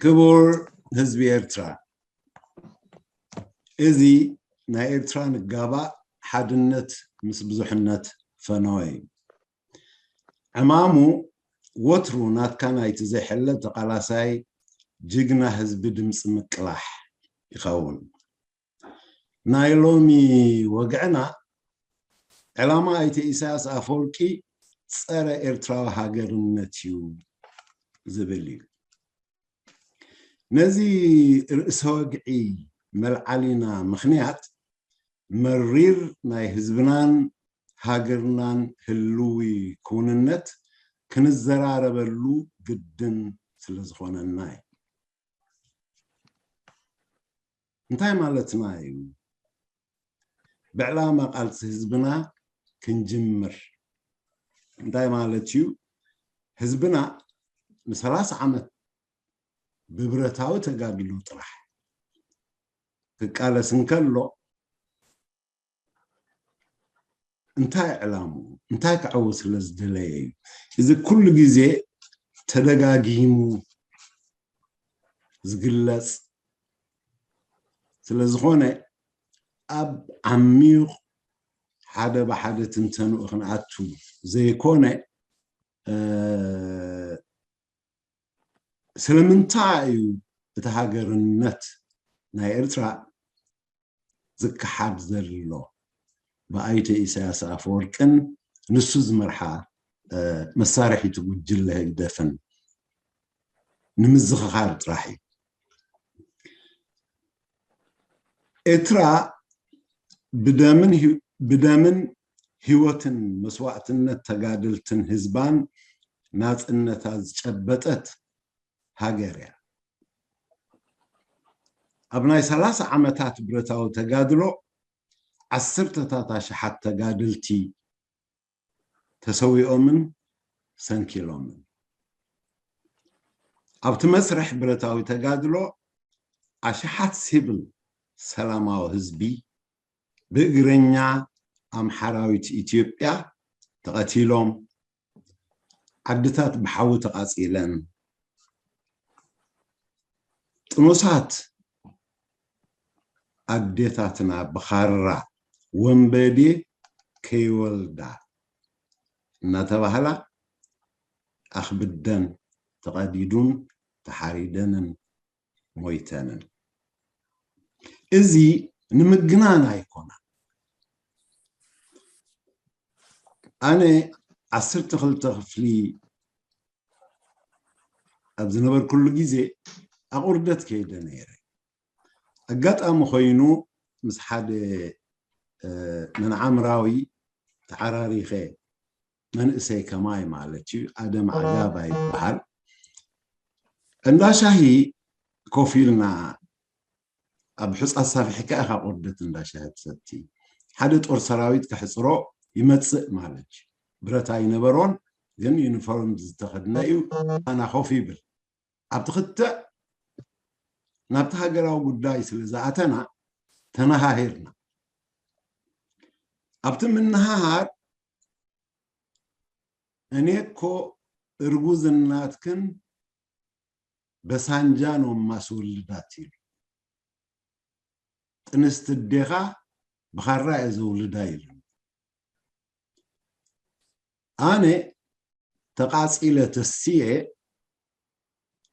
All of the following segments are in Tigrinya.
ክቡር ህዝቢ ኤርትራ፣ እዚ ናይ ኤርትራ ንጋባእ ሓድነት ምስ ብዙሕነት ፈነወ እዩ። ዕማሙ ወትሩ ናትካ ናይቲ ዘይሕለል ተቓላሳይ ጅግና ህዝቢ ድምፂ ምቅላሕ ይኸውን። ናይ ሎሚ ወግዕና ዕላማ ኣይተ ኢሳያስ ኣፈወርቂ ጸረ ኤርትራዊ ሃገርነት እዩ ዝብል እዩ። ነዚ ርእሰ ወግዒ መልዓሊና ምኽንያት መሪር ናይ ህዝብናን ሃገርናን ህልዊ ክውንነት ክንዘራረበሉ ግድን ስለ ዝኾነና እዩ። እንታይ ማለትና እዩ? ብዕላማ ቃልሲ ህዝብና ክንጅምር። እንታይ ማለት እዩ? ህዝብና ንሰላሳ ዓመት ብብረታዊ ተጋድሎ ጥራሕ ክቃለስ እንከሎ እንታይ ዕላምኡ እንታይ ክዕው ስለ ዝደለየ እዩ? እዚ ኩሉ ግዜ ተደጋጊሙ ዝግለጽ ስለ ዝኾነ ኣብ ዓሚቕ ሓደ ብሓደ ትንተንኡ ክንኣቱ ዘይኮነ ስለምንታይ እዩ እቲ ሃገርነት ናይ ኤርትራ ዝከሓድ ዘሎ ብኣይተ ኢሳያስ ኣፈወርቅን ንሱ ዝመርሓ መሳርሒቱ ጉጅለ ህግደፍን ንምዝኽኻር ጥራሕ እዩ። ኤርትራ ብደምን ህይወትን መስዋእትነት ተጋደልትን ህዝባን ናጽነታ ዝጨበጠት ሃገር እያ። ኣብ ናይ ሰላሳ ዓመታት ብረታዊ ተጋድሎ ዓሰርተታት ኣሽሓት ተጋደልቲ ተሰዊኦምን ሰንኪሎምን። ኣብቲ መስርሕ ብረታዊ ተጋድሎ ኣሽሓት ሲቪል ሰላማዊ ህዝቢ ብእግረኛ ኣምሓራዊት ኢትዮጵያ ተቐቲሎም፣ ዓድታት ብሓዊ ተቓጺለን፣ ጥኑሳት ኣዴታትና ብኻራ ወንበዴ ከይወልዳ እናተባህላ ኣኽብደን ተቐዲዱን ተሓሪደንን ሞይተንን። እዚ ንምግናን ኣይኮነን። ኣነ ዓሰርተ ክልተ ክፍሊ ኣብ ዝነበርኩሉ ግዜ ኣቑርደት ከይደ ነይረ። ኣጋጣሚ ኮይኑ ምስ ሓደ መንዓምራዊ ተዓራሪኸ፣ መንእሰይ ከማይ ማለት እዩ፣ ኣደም ዓጋባ ይበሃል። እንዳ ሻሂ ኮፍ ኢልና ኣብ ሑጻ ኣሳፊሕካ ኢኻ ቁርደት እንዳ ሻሂ ትሰቲ። ሓደ ጦር ሰራዊት ከሕጽሮ ይመጽእ ማለት እዩ። ብረት ኣይነበሮን፣ ግን ዩኒፎርም ዝተኸድነ እዩ። ኣና ኮፍ ይብል። ኣብቲ ክትዕ ናብቲ ሃገራዊ ጉዳይ ስለ ዝኣተና ተነሃሂርና። ኣብቲ ምንሃሃር እኔ እኮ እርጉዝ እናትክን በሳንጃ ነው ማስወልዳት ኢሉ። ጥንስቲ ኣዴኻ ብኻራ እየ ዘውልዳ ኢሉ። ኣነ ተቓጺለ ተስየ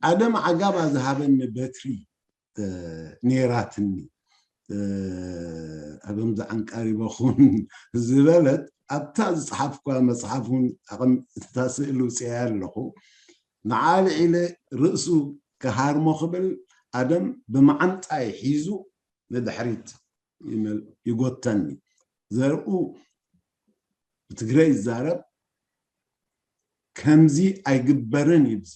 ኣደም ዓጋባ ዝሃበኒ በትሪ ነይራትኒ። ኣበምዚ ዓንቃሪበኹን ዝበለት ኣብታ ዝጸሓፍኳ መጽሓፍ እውን እታ ስእሊ ውፅያ ኣለኹ። ንዓ ልዒለ ርእሱ ክሃርሞ ክብል ኣደም ብመዓንጣይ ሒዙ ንድሕሪት ይጎተኒ። ዘርኡ ብትግረ ይዛረብ፣ ከምዚ ኣይግበርን ይብዚ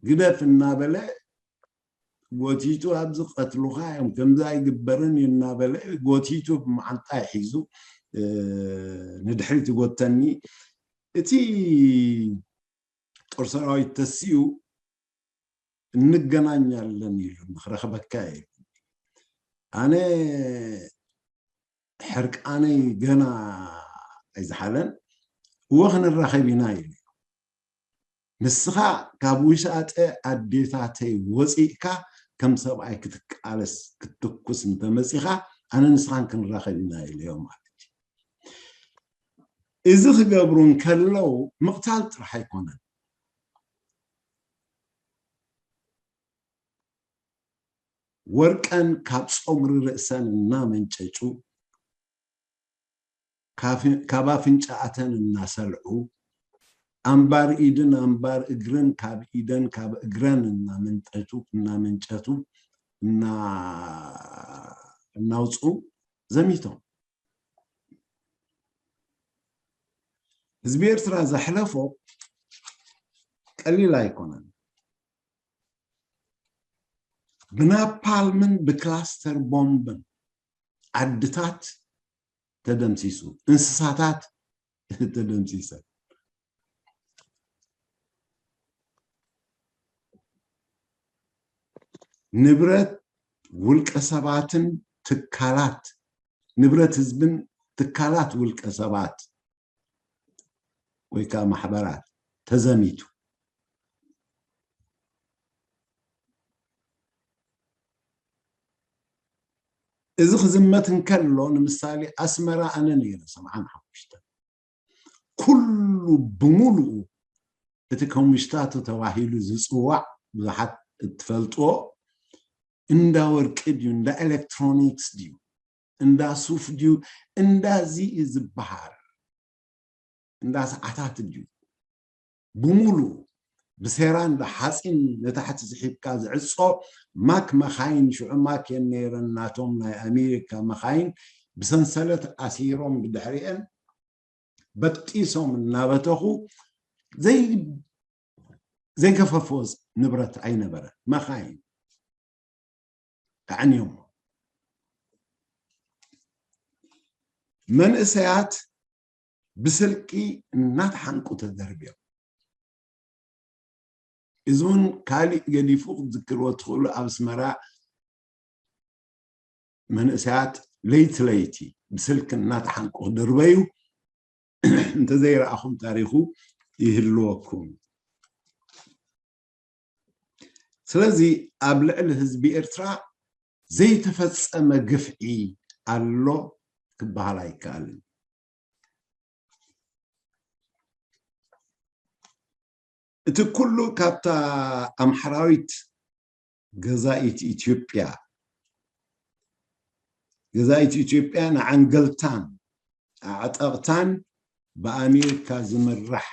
ግደፍ እናበለ ጎቲቱ ኣብዚ ቀትሉኻ እዮም፣ ከምዚ ኣይግበርን እዩ እናበለ ጎቲቱ ብመዓንጣይ ሒዙ ንድሕሪት ይጎተኒ። እቲ ጦር ሰራዊት ተሲኡ እንገናኛለን ኢሉ ንክረኽበካ እዩ። ኣነ ሕርቃነይ ገና ኣይዝሓለን፣ እወ ክንራኸብ ኢና ኢሉ። ንስኻ ካብ ውሻጠ ኣዴታተይ ወፂእካ ከም ሰብኣይ ክትቃለስ ክትትኩስ እንተመፂኻ ኣነ ንስኻን ክንራኸብ ኢና ኢለዮ ማለት እዩ። እዚ ክገብሩ እንከለዉ ምቕታል ጥራሕ ኣይኮነን። ወርቀን ካብ ፀጉሪ ርእሰን እናመንጨጩ ካብ ኣፍንጫኣተን እናሰልዑ ኣንባር ኢድን ኣንባር እግርን ካብ ኢደን ካብ እግረን እናመንጠቱ እናመንጨቱ እናውፅኡ ዘሚቶም። ህዝቢ ኤርትራ ዘሕለፎ ቀሊል ኣይኮነን። ብናፓልምን ብክላስተር ቦምብን ዓድታት ተደምሲሱ፣ እንስሳታት ተደምሲሰን። ንብረት ውልቀ ሰባትን ትካላት፣ ንብረት ህዝብን ትካላት ውልቀ ሰባት ወይ ከዓ ማሕበራት ተዘሚቱ። እዚ ክዝመት እንከሎ ንምሳሌ ኣስመራ ኣነ ነይረ ሰብዓን ሓሙሽተ ኩሉ ብምሉኡ እቲ ኮሚሽታቶ ተባሂሉ ዝፅዋዕ ብዙሓት እትፈልጥዎ እንዳ ወርቂ ድዩ እንዳ ኤሌክትሮኒክስ ድዩ እንዳ ሱፍ ድዩ እንዳዚ እዩ ዝበሃል እንዳ ሰዓታት ድዩ ብምሉ ብሴራ እንዳ ሓፂን ንታሕቲ ዝሒብካ ዝዕፆ ማክ መኻይን ሽዑ ማክ የን ነይረን ናቶም ናይ ኣሜሪካ መኻይን ብሰንሰለት ኣሲሮም ብድሕሪአን በጢሶም እናበተኹ ዘይገፈፎ ንብረት ኣይነበረ መኻይን ኣዕንዮም መንእሰያት ብስልቂ እናተሓንቁ ተደርብዮም እዚ እውን ካሊእ ገዲፉ ክትዝክርዎ ትኽእሉ ኣብ ኣስመራ መንእሰያት ለይቲ ለይቲ ብስልኪ እናተሓንቁ ክድርበዩ እንተዘይረኣኹም ታሪኹ ይህልወኩም። ስለዚ ኣብ ልዕሊ ህዝቢ ኤርትራ ዘይተፈጸመ ግፍዒ ኣሎ ክበሃል ኣይከኣልን። እቲ ኩሉ ካብታ ኣምሓራዊት ገዛኢት ኢትዮጵያ ገዛኢት ኢትዮጵያ ንዓንገልታን ኣዕጠቕታን ብኣሜሪካ ዝምራሕ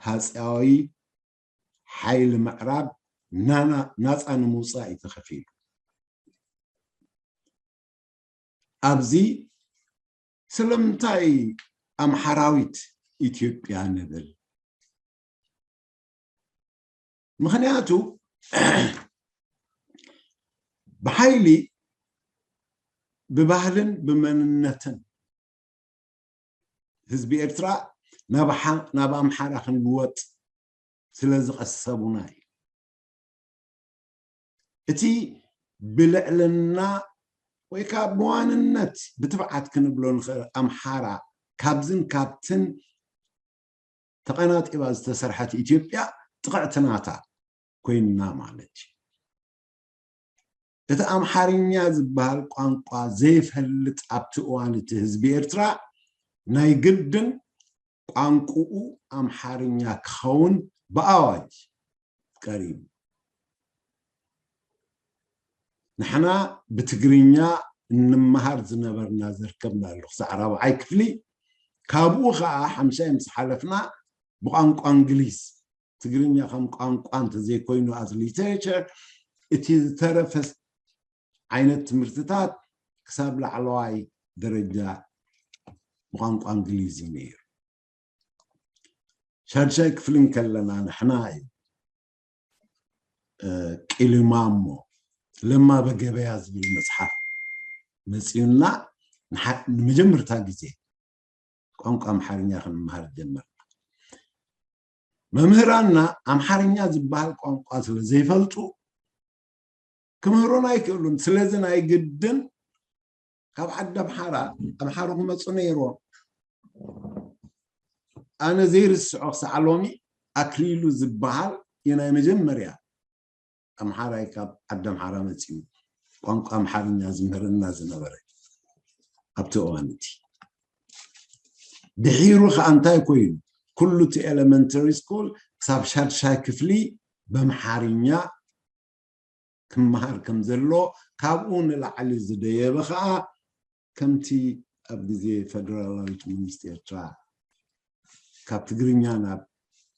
ሃፅያዊ ሓይሊ ምዕራብ ናፃ ንምውፃእ እዩ ተኸፊሉ። ኣብዚ ስለምንታይ ኣምሓራዊት ኢትዮጵያ ንብል? ምኽንያቱ ብሓይሊ ብባህልን ብመንነትን ህዝቢ ኤርትራ ናብ ኣምሓራ ክንልወጥ ስለ ዝቐሰቡና እዩ። እቲ ብልዕልና ወይ ከዓ ብዋንነት ብትብዓት ክንብሎ ንኽእል ኣምሓራ ካብዝን ካብትን ተቐናጢባ ዝተሰርሐት ኢትዮጵያ ጥቕዕቲ ናታ ኮይንና ማለት እዩ። እቲ ኣምሓርኛ ዝበሃል ቋንቋ ዘይፈልጥ ኣብቲ እዋን እቲ ህዝቢ ኤርትራ ናይ ግድን ቋንቋኡ ኣምሓርኛ ክኸውን ብኣዋጅ ቀሪቡ። ንሕና ብትግርኛ እንመሃር ዝነበርና ዘርከብናሉ ክሳዕ ራብዓይ ክፍሊ ካብኡ ከዓ ሓምሻይ ምስ ሓለፍና ብቋንቋ እንግሊዝ ትግርኛ ከም ቋንቋ እንተዘይኮይኑ as literature እቲ ዝተረፈ ዓይነት ትምህርትታት ክሳብ ላዕለዋይ ደረጃ ብቋንቋ እንግሊዝ እዩ ነይሩ። ሻድሻይ ክፍሊ እንከለና ንሕና እዩ ቂሊማሞ ለማ በገበያ ዝብል መፅሓፍ መፅዩና ንመጀመርታ ግዜ ቋንቋ ኣምሓርኛ ክንመሃር ጀመርና። መምህራንና ኣምሓርኛ ዝበሃል ቋንቋ ስለ ዘይፈልጡ ክምህሩና ኣይክእሉን። ስለዚ ናይ ግድን ካብ ዓዲ ኣምሓራ ኣምሓሩ ክመፁ ነይርዎም። ኣነ ዘይርስዖ ክሳዕ ሎሚ ኣክሊሉ ዝበሃል እዩ ናይ መጀመርያ ኣምሓራይ ካብ ዓዲ ኣምሓራ መፂኡ ቋንቋ ኣምሓርኛ ዝምህርና ዝነበረ ኣብቲ እዋን እቲ። ድሒሩ ከዓ እንታይ ኮይኑ? ኩሉ እቲ ኤሌመንተሪ ስኩል ክሳብ ሻድሻይ ክፍሊ በምሓርኛ ክመሃር ከም ዘሎ፣ ካብኡ ንላዕሊ ዝደየበ ከዓ ከምቲ ኣብ ግዜ ፈደራላዊት መንግስቲ ኤርትራ ካብ ትግርኛ ናብ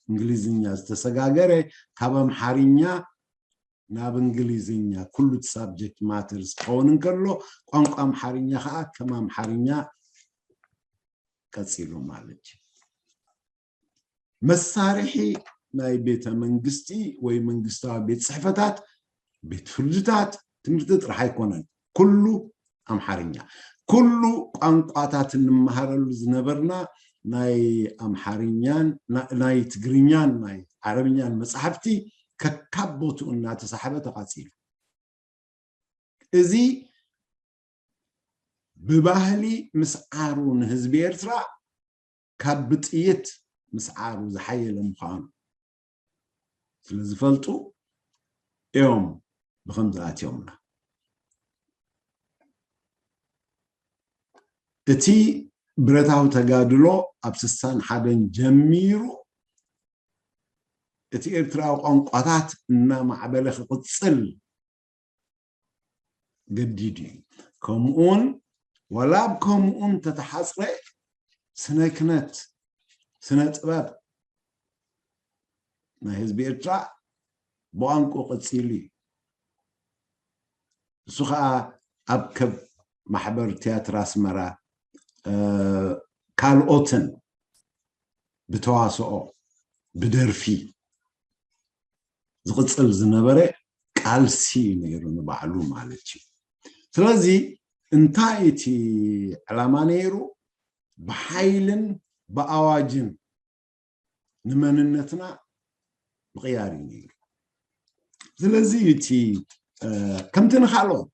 እንግሊዝኛ ዝተሰጋገረ፣ ካብ ኣምሓርኛ ናብ እንግሊዝኛ ኩሉ እቲ ሳብጀክት ማተርስ ክኸውን እንከሎ፣ ቋንቋ ኣምሓርኛ ከዓ ከም ኣምሓርኛ ቀፂሉ ማለት እዩ። መሳርሒ ናይ ቤተ መንግስቲ ወይ መንግስታዊ ቤት ጽሕፈታት፣ ቤት ፍርድታት፣ ትምህርቲ ጥራሕ ኣይኮነን፣ ኩሉ ኣምሓርኛ። ኩሉ ቋንቋታት እንመሃረሉ ዝነበርና ናይ ኣምሓርኛን ና- ናይ ትግርኛን ናይ ዓረብኛን መጻሕፍቲ ከካብ ቦትኡ እናተሳሕበ ተቓጺሉ። እዚ ብባህሊ ምስዓሩ ንህዝቢ ኤርትራ ካብ ብጥይት ምስዓሩ ዝሓየለ ምዃኑ ስለ ዝፈልጡ እዮም ብኸምዚ ኣትዮምና። እቲ ብረታዊ ተጋድሎ ኣብ ስሳን ሓደን ጀሚሩ እቲ ኤርትራዊ ቋንቋታት እናማዕበለ ክቕጽል ገዲዱ እዩ። ከምኡውን ዋላ ኣብ ከምኡን ተተሓፅረ ስነ ክነት ስነ ጥበብ ናይ ህዝቢ ኤርትራ ብቋንቋ ቀፂሉ እዩ። እሱ ከዓ ኣብ ከብ ማሕበር ትያትር ኣስመራ ካልኦትን ብተዋስኦ ብደርፊ ዝቕፅል ዝነበረ ቃልሲ ነይሩ ንባዕሉ ማለት እዩ። ስለዚ እንታይ እቲ ዕላማ ነይሩ? ብሓይልን ብኣዋጅን ንመንነትና ምቕያር እዩ ነይሩ። ስለዚ እቲ ከምቲ ንካልኦት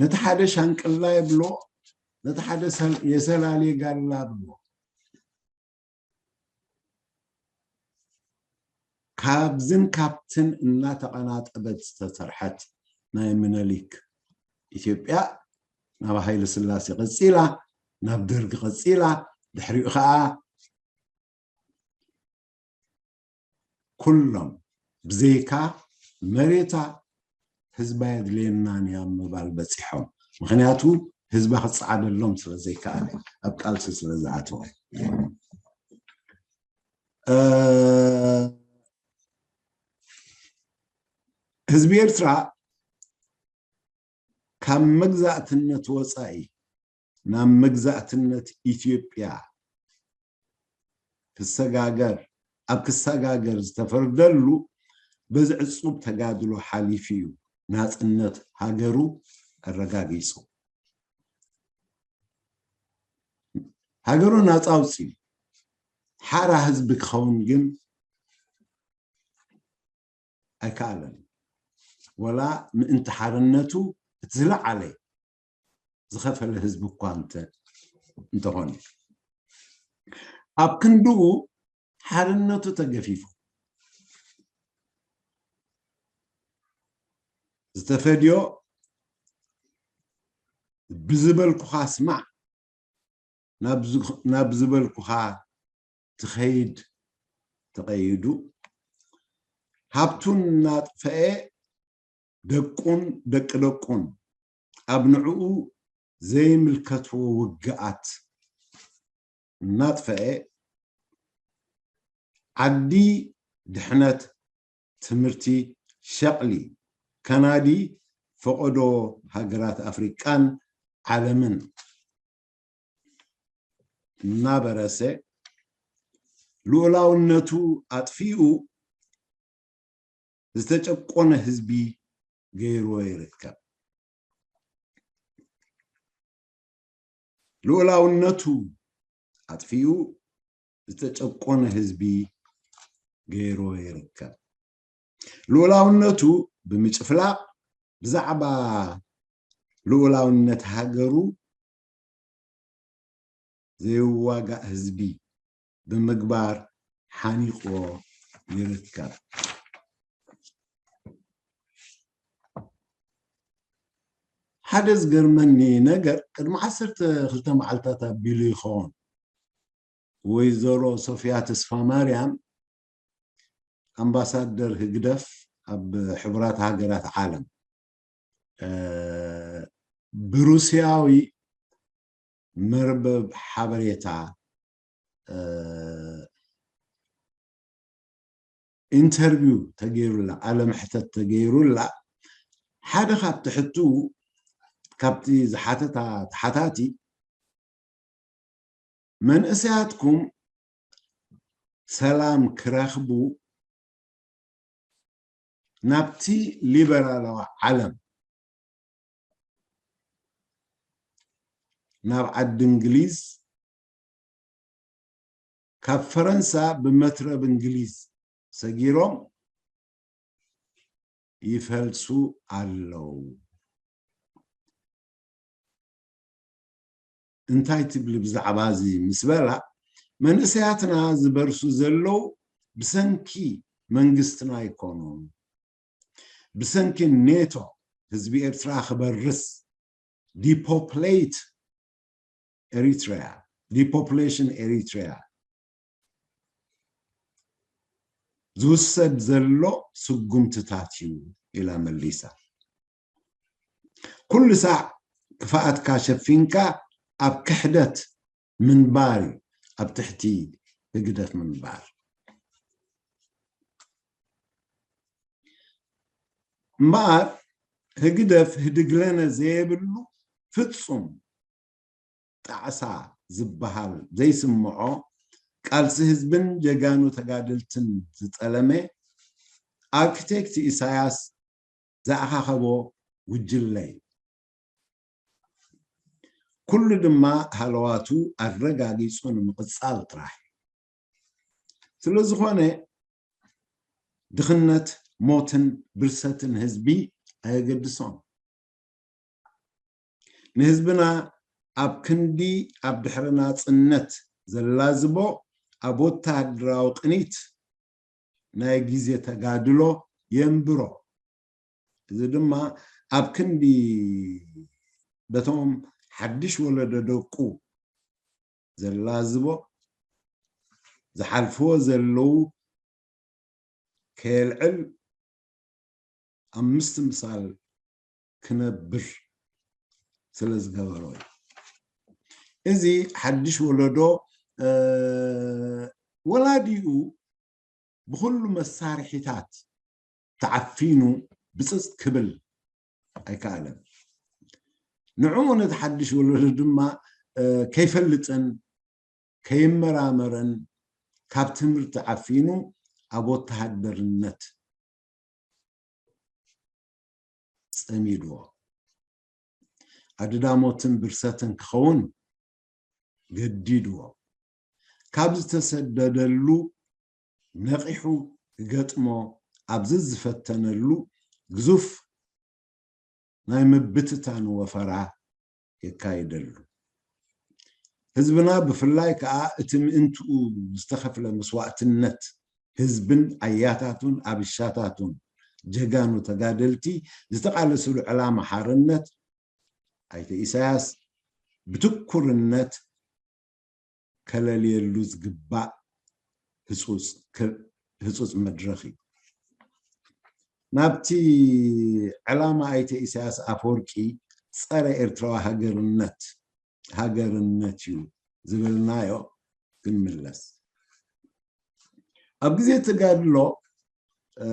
ነቲ ሓደ ሻንቅላ የብሎ፣ ነቲ ሓደ የሰላሌ ጋላ ብሎ ካብዝን ካብትን እናተቐናጠበት ዝተሰርሐት ናይ ምነሊክ ኢትዮጵያ ናብ ሃይለ ስላሴ ቀፂላ፣ ናብ ደርግ ቀፂላ፣ ድሕሪኡ ከዓ ኩሎም ብዘይካ መሬታ ህዝባ የድልየናን እያ ምባል በፂሖም። ምክንያቱ ህዝባ ክፀዓደሎም ስለ ዘይከኣለ፣ ኣብ ቃልሲ ስለ ዝኣተወ። ህዝቢ ኤርትራ ካብ መግዛእትነት ወፃኢ ናብ መግዛእትነት ኢትዮጵያ ክሰጋገር ኣብ ክሰጋገር ዝተፈርደሉ በዚ ዕፁብ ተጋድሎ ሓሊፉ እዩ ናፅነት ሃገሩ ኣረጋጊፁ። ሃገሩ ናፃ ኣውፂኡ ሓራ ህዝቢ ክኸውን ግን ኣይከኣለን። ወላ ምእንቲ ሓርነቱ እቲ ዝለዓለ ዝኸፈለ ህዝቢ እኳ እንተ እንተኾነ ኣብ ክንድኡ ሓርነቱ ተገፊፉ ዝተፈድዮ ብዝበልኩኻ ስማዕ ናብ ዝበልኩኻ ትኸይድ ተቐይዱ ሃብቱን እናጥፈኤ ደቁን ደቂ ደቁን ኣብ ንዕኡ ዘይምልከትዎ ውግኣት እናጥፈኤ ዓዲ ድሕነት ትምህርቲ ሸቕሊ ከናዲ ፈቐዶ ሃገራት ኣፍሪቃን ዓለምን እናበረሰ ልኡላውነቱ ኣጥፊኡ ዝተጨቆነ ህዝቢ ገይርዎ ይርከብ። ልኡላውነቱ ኣጥፊኡ ዝተጨቆነ ህዝቢ ገይርዎ ይርከብ። ልኡላውነቱ ብምጭፍላቕ ብዛዕባ ልኡላውነት ሃገሩ ዘይዋጋእ ህዝቢ ብምግባር ሓኒቕዎ ይርከብ። ሓደ ዝገርመኒ ነገር፣ ቅድሚ ዓሰርተ ክልተ መዓልታት ኣቢሉ ይኸውን፣ ወይዘሮ ሶፊያ ተስፋማርያም፣ ኣምባሳደር ህግደፍ ኣብ ሕቡራት ሃገራት ዓለም፣ እ፣ ብሩስያዊ መርበብ ሓበሬታ፣ እ፣ ኢንተርቪው ተገይሩላ፣ ቃለ መሕተት ተገይሩላ፣ ሓደ ካብቲ ሕቱ፣ ካብቲ ዝሓተታ ተሓታቲ፣ መንእሰያትኩም ሰላም ክረኽቡ ናብቲ ሊበራላዊ ዓለም፣ ናብ ዓዲ እንግሊዝ፣ ካብ ፈረንሳ ብመትረብ እንግሊዝ ሰጊሮም ይፈልሱ ኣለዉ። እንታይ ትብሊ ብዛዕባ እዚ ምስ በላ፣ መንእሰያትና ዝበርሱ ዘለዉ ብሰንኪ መንግስትና ኣይኮኑን፣ ብሰንኪ ኔቶ ህዝቢ ኤርትራ ክበርስ፣ ዲፖፕሌት ኤሪትሪያ፣ ዲፖፕሌሽን ኤሪትሪያ ዝውሰድ ዘሎ ስጉምትታት እዩ ኢላ መሊሳ። ኩሉ ሳዕ ክፍኣትካ ሸፊንካ ኣብ ክሕደት ምንባር እዩ፣ ኣብ ትሕቲ ህግደፍ ምንባር። እምበኣር ህግደፍ ህድግለነ ዘየብሉ ፍጹም ጣዕሳ ዝበሃል ዘይስምዖ፣ ቃልሲ ህዝብን ጀጋኑ ተጋደልትን ዝጠለመ፣ ኣርክቴክት ኢሳያስ ዝኣኻኸቦ ጉጅለ እዩ። ኩሉ ድማ ሃለዋቱ ኣረጋጊጹ ንምቕጻል ጥራሕ እዩ። ስለ ዝኾነ ድኽነት፣ ሞትን ብርሰትን ህዝቢ ኣየገድሶን። ንህዝብና ኣብ ክንዲ ኣብ ድሕሪ ናጽነት ዘላዝቦ፣ ኣብ ወተሃደራዊ ቅኒት ናይ ግዜ ተጋድሎ የንብሮ። እዚ ድማ ኣብ ክንዲ በቶም ሓድሽ ወለዶ ደቁ ዘላዝቦ፣ ዝሓልፍዎ ዘለዉ ከየልዕል ኣብ ምስትምሳል ክነብር ስለ ዝገበሮ እዩ። እዚ ሓድሽ ወለዶ፣ እ፣ ወላዲኡ ብኹሉ መሳርሒታት ተዓፊኑ ብጽጽ ክብል ኣይከኣለን። ንዕኡ ነቲ ሓድሽ ወለዶ ድማ፣ እ፣ ከይፈልጥን ከይመራመረን ካብ ትምህርቲ ዓፊኑ ኣብ ወተሃደርነት ጸሚድዎ። ኣድዳሞትን ብርሰትን ክኸውን ገዲድዎ። ካብ ዝተሰደደሉ ነቒሑ ክገጥሞ ኣብዚ ዝፈተነሉ ግዙፍ ናይ ምብትታን ወፈራ የካይደሉ። ህዝብና ብፍላይ ከኣ እቲ ምእንትኡ ዝተኸፍለ መስዋእትነት ህዝብን ኣያታቱን ኣብሻታቱን ጀጋኑ ተጋደልቲ ዝተቓለስሉ ዕላማ ሓርነት ኣይተ ኢሳያስ ብትኩርነት ከለልየሉ ዝግባእ ህጹጽ ክ-፣ ህጹጽ መድረኽ እዩ። ናብቲ ዕላማ ኣይተ ኢሳያስ ኣፈወርቂ ጸረ ኤርትራዊ ሃገርነት፣ ሃገርነት እዩ ዝብልናዮ ክንምለስ። ኣብ ግዜ ተጋድሎ፣ እ፣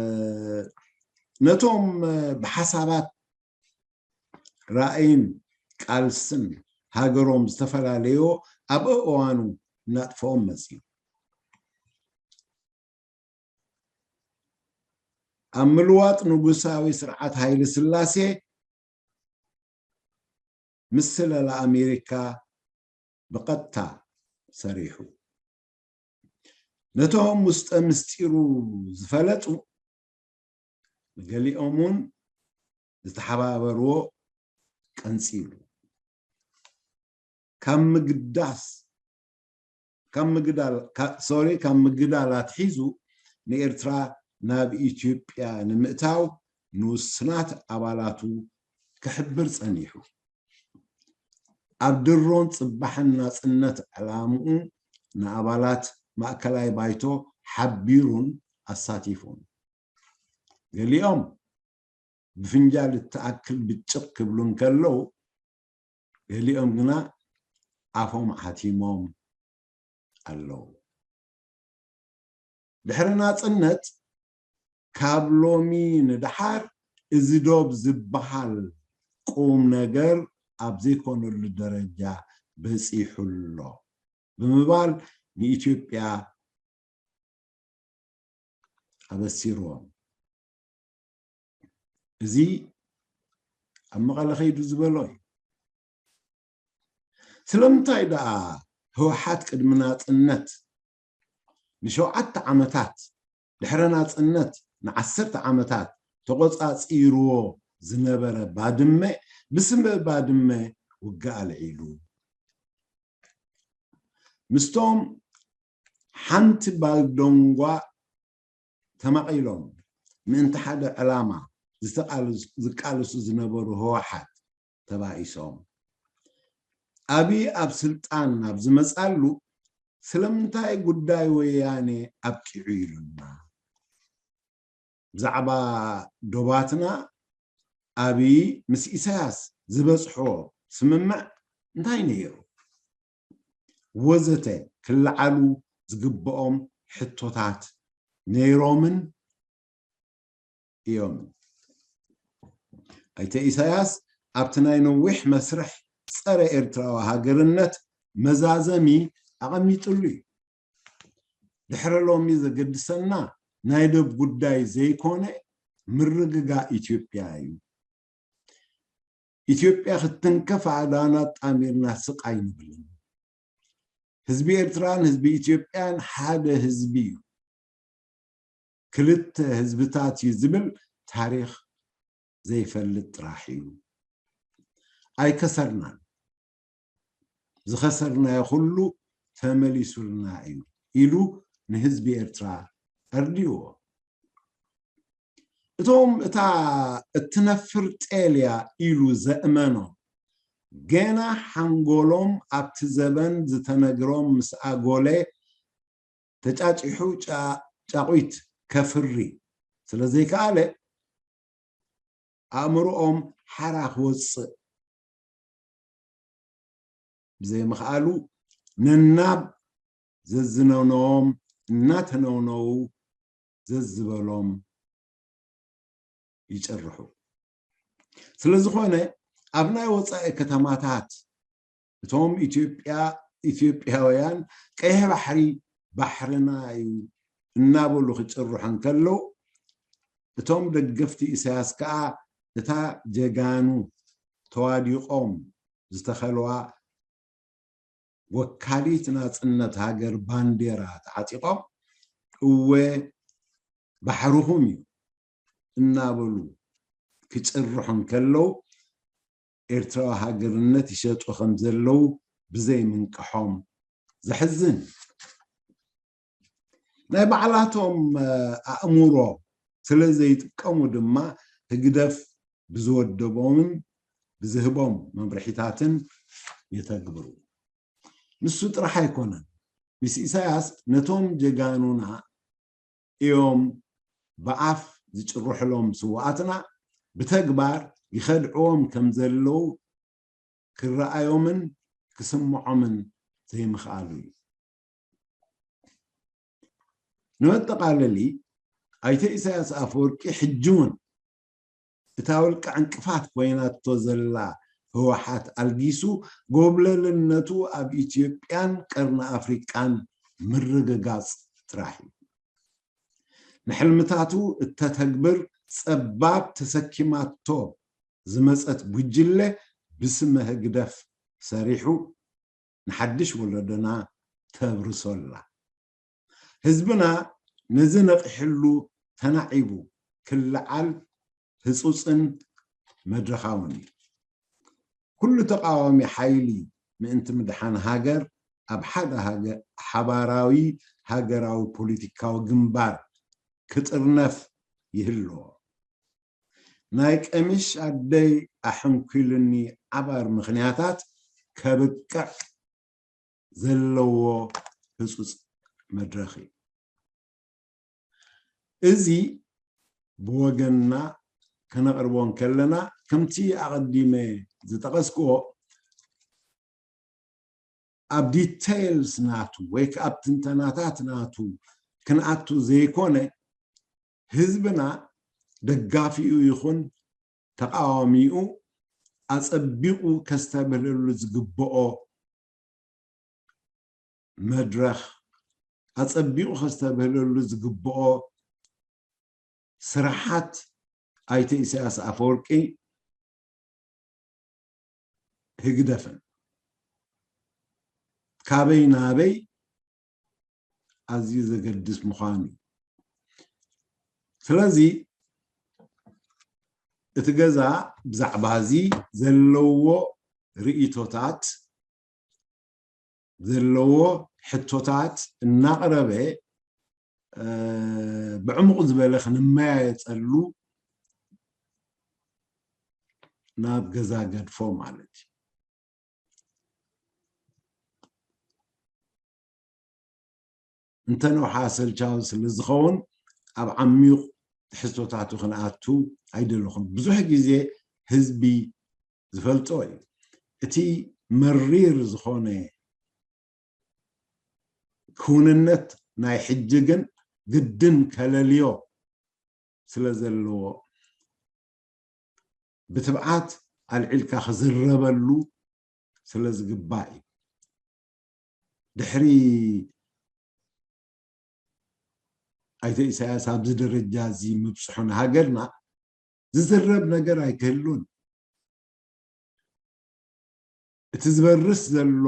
ነቶም፣ እ፣ ብሓሳባት ራእይን ቃልስን ሃገሮም ዝተፈላለዮ ኣብ እዋኑ እናጥፍኦም መጽዩ። ኣብ ምልዋጥ ንጉሳዊ ስርዓት ሃይለ ስላሴ ምስ ስለላ ኣሜሪካ ብቐጥታ ሰሪሑ። ነቶም ውስጠ ምስጢሩ ዝፈለጡ ንገሊኦም እውን ዝተሓባበርዎ ቀንጺሉ። ካብ ምግዳስ ካብ ምግዳል ሶሪ ካብ ምግዳል ኣትሒዙ ንኤርትራ ናብ ኢትዮጵያ ንምእታው ንውስናት ኣባላቱ ክሕብር ጸኒሑ። ኣብ ድሮን ጽባሕን ናጽነት ዕላምኡ ንኣባላት ማእከላይ ባይቶ ሓቢሩን ኣሳቲፉን። ገሊኦም ብፍንጃል እትኣክል ብጭቕ ክብሉ እንከለዉ፣ ገሊኦም ግና ኣፎም ዓቲሞም ኣለዉ። ድሕሪ ናጽነት ካብ ሎሚ ንደሓር እዚ ዶብ ዝበሃል ቁም ነገር ኣብ ዘይኮነሉ ደረጃ በጺሑ ኣሎ ብምባል ንኢትዮጵያ ኣበሲርዎም። እዚ ኣብ መቐለ ከይዱ ዝበሎ እዩ። ስለምንታይ ደኣ ህወሓት ቅድሚ ናጽነት ንሸውዓተ ዓመታት፣ ድሕረ ናጽነት ንዓሰርተ ዓመታት ተቖጻጺርዎ ዝነበረ ባድመ፣ ብስም ባድመ ውግእ ኣልዒሉ? ምስቶም ሓንቲ ባልዶንጓ ተማቒሎም ምእንቲ ሓደ ዕላማ ዝተቓለሱ-፣ ዝቃለሱ ዝነበሩ ህወሓት ተባኢሶም። ኣብይ ኣብ ስልጣን ናብ ዝመጻሉ ስለምንታይ ጉዳይ ወያኔ ኣብቂዑ ኢሉና? ብዛዕባ ዶባትና ኣብይ ምስ ኢሳያስ ዝበጽሖ ስምምዕ እንታይ ነይሩ? ወዘተ ክለዓሉ ዝግብኦም ሕቶታት ነይሮምን እዮም። ኣይተ ኢሳያስ ኣብቲ ናይ ነዊሕ መስርሕ ጸረ ኤርትራዊ ሃገርነት መዛዘሚ ኣቐሚጥሉ እዩ። ድሕሪ ሎሚ ዘገድሰና ናይ ዶብ ጉዳይ ዘይኮነ ምርግጋእ ኢትዮጵያ እዩ። ኢትዮጵያ ክትትንከፍ ኣእዳና ኣጣሚርና ስቕ ኣይንብልን። ህዝቢ ኤርትራን ህዝቢ ኢትዮጵያን ሓደ ህዝቢ እዩ። ክልተ ህዝብታት እዩ ዝብል ታሪኽ ዘይፈልጥ ጥራሕ እዩ። ኣይከሰርናን። ዝኸሰርናዮ ኩሉ ተመሊሱልና እዩ ኢሉ ንህዝቢ ኤርትራ ኣርዲእዎ። እቶም እታ እትነፍር ጤል እያ ኢሉ ዘእመኖም፣ ገና ሓንጎሎም ኣብቲ ዘበን ዝተነግሮም ምስ ኣጎለ ተጫጪሑ ጫ-፣ ጫቑት ከፍሪ ስለ ዘይከኣለ፣ ኣእምሮኦም ሓራ ክወፅእ ብዘይምኽኣሉ፣ ነናብ ዘዝነውነዎም እናተነውነዉ ዘዝበሎም ይጭርሑ። ስለ ዝኾነ፣ ኣብ ናይ ወጻኢ ከተማታት እቶም ኢትዮጵያ-፣ ኢትዮጵያውያን ቀይሕ ባሕሪ ባሕርና እዩ እናበሉ ክጭርሑ እንከለዉ፣ እቶም ደገፍቲ ኢሳያስ ከኣ እታ ጀጋኑ ተዋዲቖም ዝተኸልዋ ወካሊት ናጽነት ሃገር ባንዴራ ተዓጢቖም፣ "እወ ባሕርኹም እዩ" እናበሉ ክጭርሑ እንከለዉ፣ ኤርትራዊ ሃገርነት ይሸጡ ከም ዘለዉ ብዘይምንቅሖም ዘሕዝን። ናይ ባዕላቶም፣ እ፣ ኣእምሮ ስለ ዘይጥቀሙ ድማ ህግደፍ ብዝወደቦምን ብዝህቦም መምርሒታትን የተግብሩ። ንሱ ጥራሕ ኣይኮነን። ምስ ኢሳያስ ነቶም ጀጋኑና እዮም ብኣፍ ዝጭርሕሎም ስውኣትና ብተግባር ይኸድዕዎም ከም ዘለዉ ክረኣዮምን ክስምዖምን ዘይምኽኣሉ እዩ። ንመጠቓለሊ፣ ኣይተ ኢሳያስ ኣፈወርቂ ሕጂ እውን እታ ውልቀ ዕንቅፋት ኮይናቶ ዘላ ህወሓት ኣልጊሱ ጎብለልነቱ ኣብ ኢትዮጵያን ቀርኒ ኣፍሪቃን ምርግጋጽ ጥራሕ እዩ። ንሕልምታቱ እተተግብር ጸባብ ተሰኪማቶ ዝመጸት ጉጅለ ብስመ ህግደፍ ሰሪሑ ንሓድሽ ወለዶና ተብርሶ ኣላ። ህዝብና ነዚ ነቒሕሉ ተናዒቡ ክለዓል ህጹጽን መድረኻውን እዩ። ኩሉ ተቓዋሚ ሓይሊ ምእንቲ ምድሓን ሃገር ኣብ ሓደ ሓባራዊ ሃገራዊ ፖለቲካዊ ግንባር ክጥርነፍ ይህልዎ። ናይ ቀሚሽ ኣደይ ኣሕንኪሉኒ ዓባር ምኽንያታት ከብቅዕ ዘለዎ ህጹጽ መድረኽ እዩ። እዚ ብወገንና ከነቕርቦ እንከለና ከምቲ ኣቐዲመ ዝጠቐስክዎ ኣብ ዲቴይልስ ናቱ ወይ ከዓ ኣብ ትንተናታት ናቱ ክንኣቱ ዘይኮነ ህዝብና ደጋፊኡ ይኹን ተቃዋሚኡ ኣጸቢቑ ከስተብህለሉ ዝግብኦ መድረኽ ኣጸቢቑ ከስተብህለሉ ዝግብኦ ስራሓት ኣይተ ኢሳያስ ኣፈወርቂ ህግደፍን ካበይ ናበይ ኣዝዩ ዘገድስ ምዃኑ እዩ። ስለዚ እቲ ገዛ ብዛዕባ እዚ ዘለዎ ርእይቶታት ዘለዎ ሕቶታት እናቕረበ ብዕሙቕ ዝበለ ክንመያየጠሉ ናብ ገዛ ገድፎ ማለት እዩ። እንተ ነውሓ ኣሰልቻዊ ስለ ዝኸውን ኣብ ዓሚቕ ትሕዝቶታቱ ክንኣቱ ኣይደለኹን። ብዙሕ ግዜ ህዝቢ ዝፈልጦ እዩ። እቲ መሪር ዝኾነ ክውንነት ናይ ሕጂ ግን ግድን ከለልዮ ስለ ዘለዎ ብትብዓት ኣልዒልካ ክዝረበሉ ስለ ዝግባእ እዩ። ድሕሪ ኣይተ ኢሳያስ ኣብዚ ደረጃ እዚ ምብፅሑ ንሃገርና ዝዝረብ ነገር ኣይክህሉን። እቲ ዝበርስ ዘሎ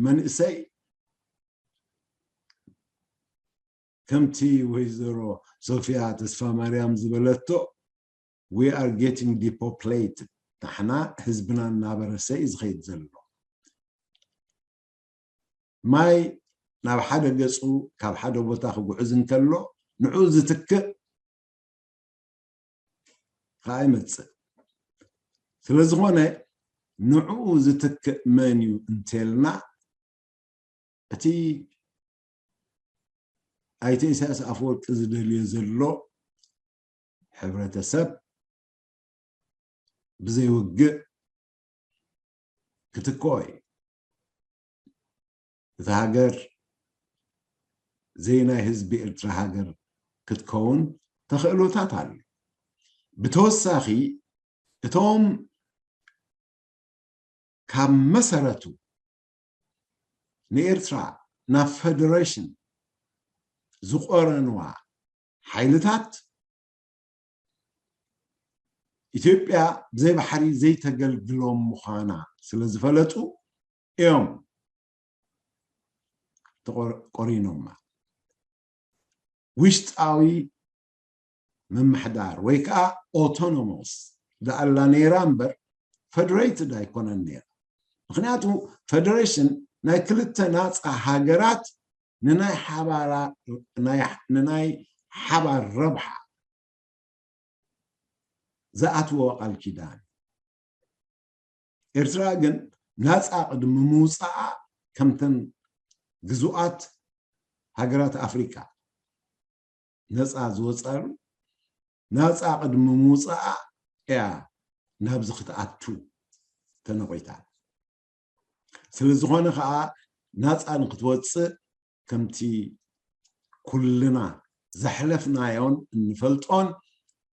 መንእሰይ ከምቲ ወይዘሮ ሶፊያ ተስፋ ማርያም ዝበለቶ we are getting depopulated፣ ንሕና ህዝብና እናበረሰ እዩ ዝኸይድ ዘሎ። ማይ ናብ ሓደ ገፁ ካብ ሓደ ቦታ ክጉዕዝ እንከሎ ንዑ ዝትክእ ከዓ ይመፅእ። ስለ ዝኾነ ንዕኡ ዝትክእ መን እዩ እንተልና እቲ ኣይተ ኢሳያስ ኣፈወርቂ ዝደልዮ ዘሎ ሕብረተሰብ ብዘይ ውግእ ክትክኦ እዩ። እታ ሃገር ዘይናይ ህዝቢ ኤርትራ ሃገር ክትከውን ተኽእሎታት ኣሎ። ብተወሳኺ እቶም ካብ መሰረቱ ንኤርትራ ናብ ፈደሬሽን ዝቆረንዋ ሓይልታት ኢትዮጵያ ብዘይ ባሕሪ ዘይተገልግሎም ምዃና ስለ ዝፈለጡ እዮም ተቆ- ቆሪኖማ። ውሽጣዊ ምምሕዳር ወይ ከዓ ኦቶኖሞስ ደኣላ ነይራ እምበር ፈደሬትድ ኣይኮነን ነይራ። ምክንያቱ ፈደሬሽን ናይ ክልተ ናፃ ሃገራት ንናይ ሓባራ ናይ- ንናይ ሓባር ረብሓ ዝኣትዎ ቃል ኪዳን። ኤርትራ ግን ናፃ ቅድሚ ምውፃኣ ከምተን ግዙኣት ሃገራት ኣፍሪካ ነፃ ዝወፃሉ ናፃ ቅድሚ ምውፃኣ እያ ናብዚ ክትኣቱ ተነቂታ። ስለ ዝኾነ ከዓ ናፃ ንክትወፅእ ከምቲ ኩልና ዘሕለፍናዮን እንፈልጦን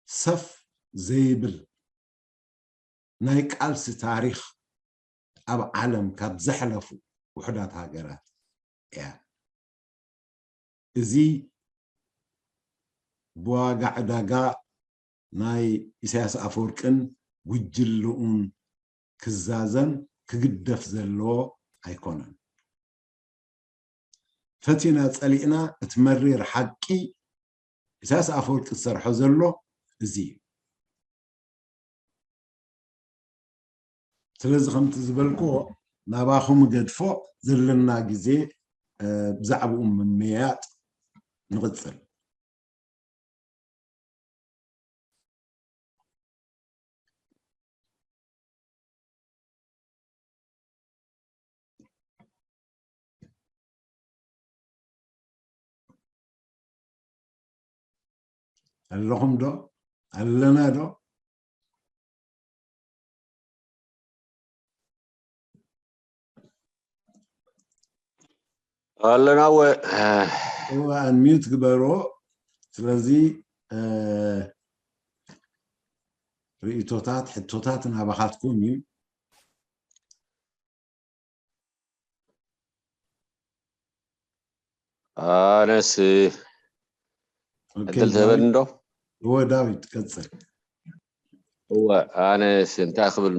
ሰፍ ዘይብል ናይ ቃልሲ ታሪኽ ኣብ ዓለም ካብ ዘሕለፉ ውሑዳት ሃገራት እያ። እዚ ብዋጋ ዕዳጋ ናይ ኢሳያስ ኣፈወርቅን ጉጅልኡን ክዛዘም ክግደፍ ዘለዎ ኣይኮነን። ፈቲና ጸሊእና እቲ መሪር ሓቂ ኢሳያስ ኣፈወርቂ ዝሰርሖ ዘሎ እዚ እዩ። ስለዚ ከምቲ ዝበልክዎ ናባኹም ገድፎ ዘለና ግዜ ብዛዕባኡ ምምያጥ ንቕጽል። ኣለኹም ዶ? ኣለና ዶ? ኣለና ወ እወ፣ ኣንሚዩት ግበሮ። ስለዚ ርእቶታት፣ ሕቶታት ናባኻትኩም እዩ። ኣነስ ዕድል ትህበኒ ዶ? እወ፣ ዳዊት ቀጽል። እወ፣ ኣነስ እንታይ ክብል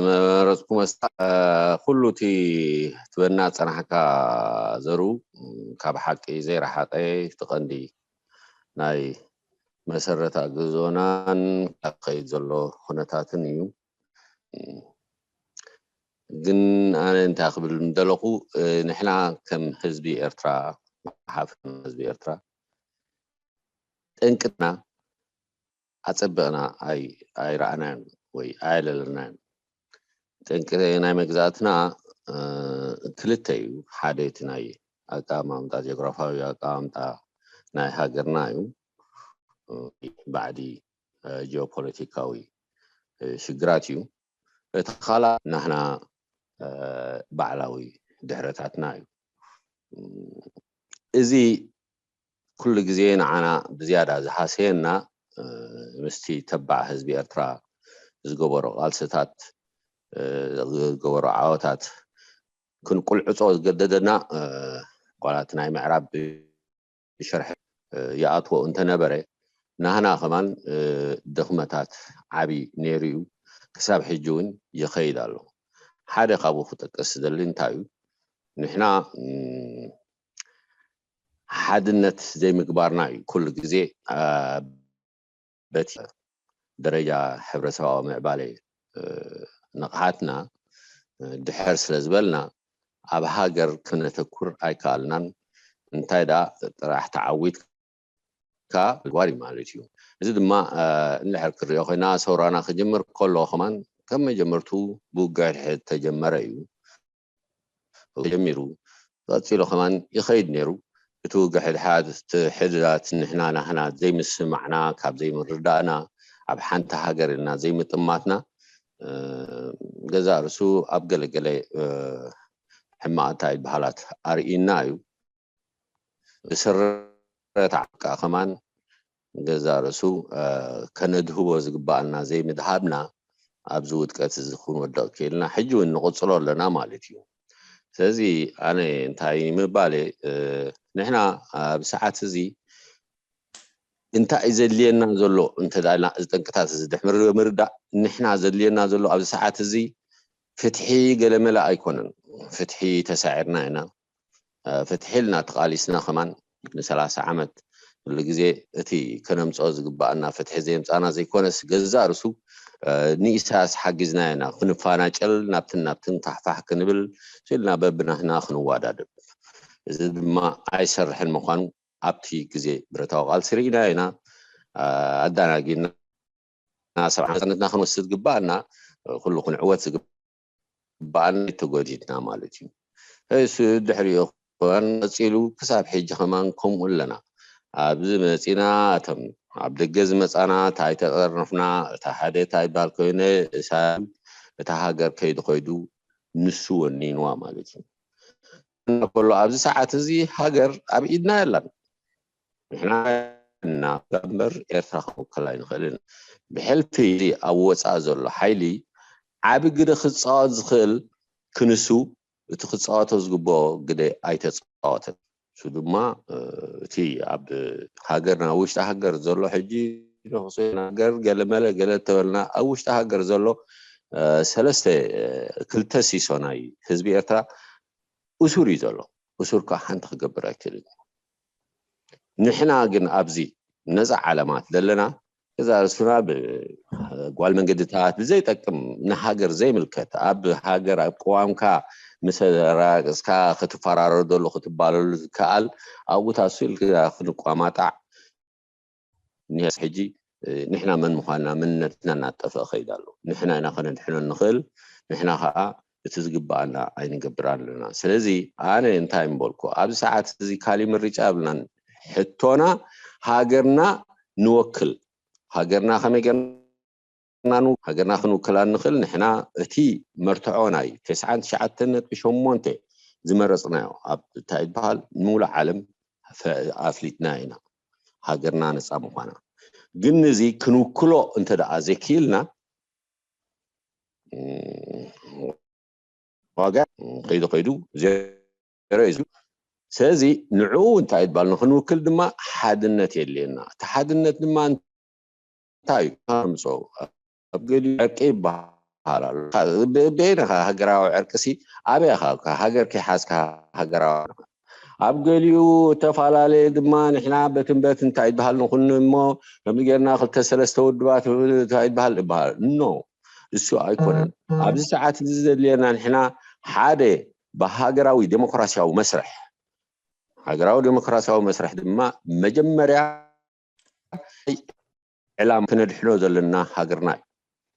መረጽኩ መስታ፣ ኩሉ እቲ ትበና ጸናሕካ ዘሩ ካብ ሓቂ ዘይረሓቐ እቲ ቀንዲ ናይ መሰረታ ግዞናን ካብ ከይድ ዘሎ ኩነታትን እዩ። ግን ኣነ እንታይ ክብል ምደለኹ፣ ንሕና ከም ህዝቢ ኤርትራ፣ መሓፍን ህዝቢ ኤርትራ፣ ጠንቅና ኣጸበቕና ኣይረኣናን ወይ ኣየለለናን። ጠንቂ ናይ መግዛእትና ክልተ እዩ። ሓደ እቲ ናይ ኣቀማምጣ፣ ጀግራፋዊ ኣቀማምጣ ናይ ሃገርና እዩ። ባዕዲ ጂኦፖለቲካዊ ሽግራት እዩ። እቲ ካልኣ ናህና ባዕላዊ ድሕረታትና እዩ። እዚ ኩሉ ግዜ ንዓና ብዝያዳ ዝሃሰየና ምስቲ ተባዕ ህዝቢ ኤርትራ ዝገበሮ ቃልስታት፣ ዝገበሮ ዓወታት ክንቁልዕጾ ዝገደደና፣ ዋላ እቲ ናይ ምዕራብ ብሸርሒ ይኣትዎ እንተነበረ፣ ናህና ከማን ድኽመታት ዓቢ ነይሩ እዩ። ክሳብ ሕጂ እውን ይኸይድ ኣሎ። ሓደ ካብኡ ክጠቅስ ዝደሊ እንታይ እዩ? ንሕና ሓድነት ዘይምግባርና እዩ። ኩሉ ግዜ በቲ ደረጃ ሕብረተሰባዊ ምዕባለ ንቕሓትና ድሕር ስለ ዝበልና፣ ኣብ ሃገር ክነተኩር ኣይከኣልናን። እንታይ ደኣ ጥራሕ ተዓዊትካ ግባር እዩ ማለት እዩ። እዚ ድማ እንድሕር ክሪኦ ኮይና፣ ሰውራና ክጅምር ከሎ ከማን ከም መጀመርቱ ብውግእ ሕድሕድ ተጀመረ እዩ። ጀሚሩ ቀጺሉ ከማን ይኸይድ ነይሩ። እቲ ውግእ ሕድሓድ፣ እቲ ሕድዳት ንሕና ናህና ዘይምስማዕና ካብ ዘይምርዳእና፣ ኣብ ሓንቲ ሃገር ኢልና ዘይምጥማትና፣ ገዛእ ርእሱ ኣብ ገለገለ ሕማቕ እንታይ በሃላት ኣርእዩና እዩ። ብስረት ዓቃ ከማን ገዛእ ርእሱ ከነድህቦ ዝግባኣና ዘይምድሃብና ኣብዚ ውድቀት እዚ ክንወድቕ ክኢልና ሕጂ እውን ንቕጽሎ ኣለና ማለት እዩ። ስለዚ ኣነ እንታይ ምባል እየ፣ ንሕና ኣብ ሰዓት እዚ እንታይ እዩ ዘድልየና ዘሎ እንተ ኢልና እዚ ጠንቅታት እዚ ድሕሪ ምርዳእ፣ ንሕና ዘድልየና ዘሎ ኣብዚ ሰዓት እዚ ፍትሒ ገለመለ ኣይኮነን። ፍትሒ ተሳዒርና ኢና። ፍትሒ ኢልና ተቓሊስና ከማን ንሰላሳ ዓመት ኩሉ ግዜ እቲ ከነምፅኦ ዝግባኣና ፍትሒ ዘየምፃና ዘይኮነስ ገዛእ ርሱ ንኢሳያስ ሓጊዝና ኢና ክንፋናጨል ናብትን ናብትን ፋሕፋሕ ክንብል ኢልና በብናህና ክንዋዳደብ። እዚ ድማ ኣይሰርሕን ምዃኑ ኣብቲ ግዜ ብረታዊ ቃልሲ ርኢና ኢና። ኣዳናጊና ሰብዓ ነፃነትና ክንወስድ ግባኣና ኩሉ ክንዕወት ዝግባኣና ተጎዲድና ማለት እዩ። እሱ ድሕሪኡ ከማን ቀፂሉ ክሳብ ሕጂ ከማን ከምኡ ኣለና። ኣብዚ መፂና እቶም ኣብ ደገ ዝመፃና እንታይ ተጠርንፍና እታ ሓደ እንታይ ይበሃል ኮይነ እሳ እታ ሃገር ከይዱ ከይዱ ንሱ ወኒንዋ ማለት እዩ። ከሎ ኣብዚ ሰዓት እዚ ሃገር ኣብ ኢድና የላን። ንሕና እና እምበር ኤርትራ ክውክል ኣይንኽእልን። ብሕልፊ ኣብ ወፃእ ዘሎ ሓይሊ ዓቢ ግደ ክፃወት ዝኽእል ክንሱ እቲ ክፃወቶ ዝግብኦ ግደ ኣይተፃወተን። እሱ ድማ እቲ ኣብ ሃገርና ውሽጢ ሃገር ዘሎ ሕጂ ንክሶ ሃገር ገለመለ ገለ ተበልና ኣብ ውሽጢ ሃገር ዘሎ ሰለስተ ክልተ ሲሶ ናይ ህዝቢ ኤርትራ እሱር እዩ ዘሎ። እሱር ከዓ ሓንቲ ክገብር ኣይክእልን። ንሕና ግን ኣብዚ ነፃ ዓለማት ዘለና ገዛ ርእስና ብጓል መንገድታት ብዘይጠቅም፣ ንሃገር ዘይምልከት፣ ኣብ ሃገር ኣብ ቅዋምካ ምስ ራቅስካ ክትፈራረደሉ ክትባለሉ ዝከኣል ኣብኡታት ስኢልካ ክንቋማጣዕ ንስ ሕጂ ንሕና መን ምዃንና መንነትና እናጠፍአ ከይድ ኣሎ። ንሕና ኢና ከነድሕኖ ንኽእል፣ ንሕና ከዓ እቲ ዝግባኣና ኣይንገብር ኣለና። ስለዚ ኣነ እንታይ ምበልኩ፣ ኣብዚ ሰዓት እዚ ካሊእ ምርጫ የብልናን። ሕቶና ሃገርና ንወክል፣ ሃገርና ከመይ ገርና ሃገርና ክንውክላ እንኽእል ንሕና እቲ መርትዖ ናይ ተስዓን ትሽዓተን ነጥቢ ሸሞንተ ዝመረፅናዮ ኣብ እንታይ ይበሃል ንሙሉእ ዓለም ኣፍሊጥና ኢና ሃገርና ነፃ ምዃና። ግን እዚ ክንውክሎ እንተ ደኣ ዘይክኢልና ዋጋ ከይዱ ከይዱ ዜሮ እዩ። ስለዚ ንዕኡ እንታይ ይበሃል ንክንውክል ድማ ሓድነት የድልየና። እቲ ሓድነት ድማ እንታይ እዩ? ምፅኦ ኣብ ገሊኡ ዕርቂ ይበሃል ኣሎ። በየነኻ ሃገራዊ ዕርቂ ሲ ኣበይ ኢኻ ሃገር ከይሓዝካ ሃገራዊ ኣብ ገሊኡ እተፈላለየ ድማ ንሕና በትን በት እንታይ ይበሃል ንኹን እሞ ከምዚ ጌርና ክልተ ሰለስተ ውድባት እንታይ ይበሃል ይበሃል ኖ እሱ ኣይኮነን። ኣብዚ ሰዓት እዚ ዘድልየና ንሕና ሓደ ብሃገራዊ ዴሞክራሲያዊ መስርሕ ሃገራዊ ዴሞክራሲያዊ መስርሕ ድማ መጀመርያ ዕላማ ክነድሕኖ ዘለና ሃገርና እዩ።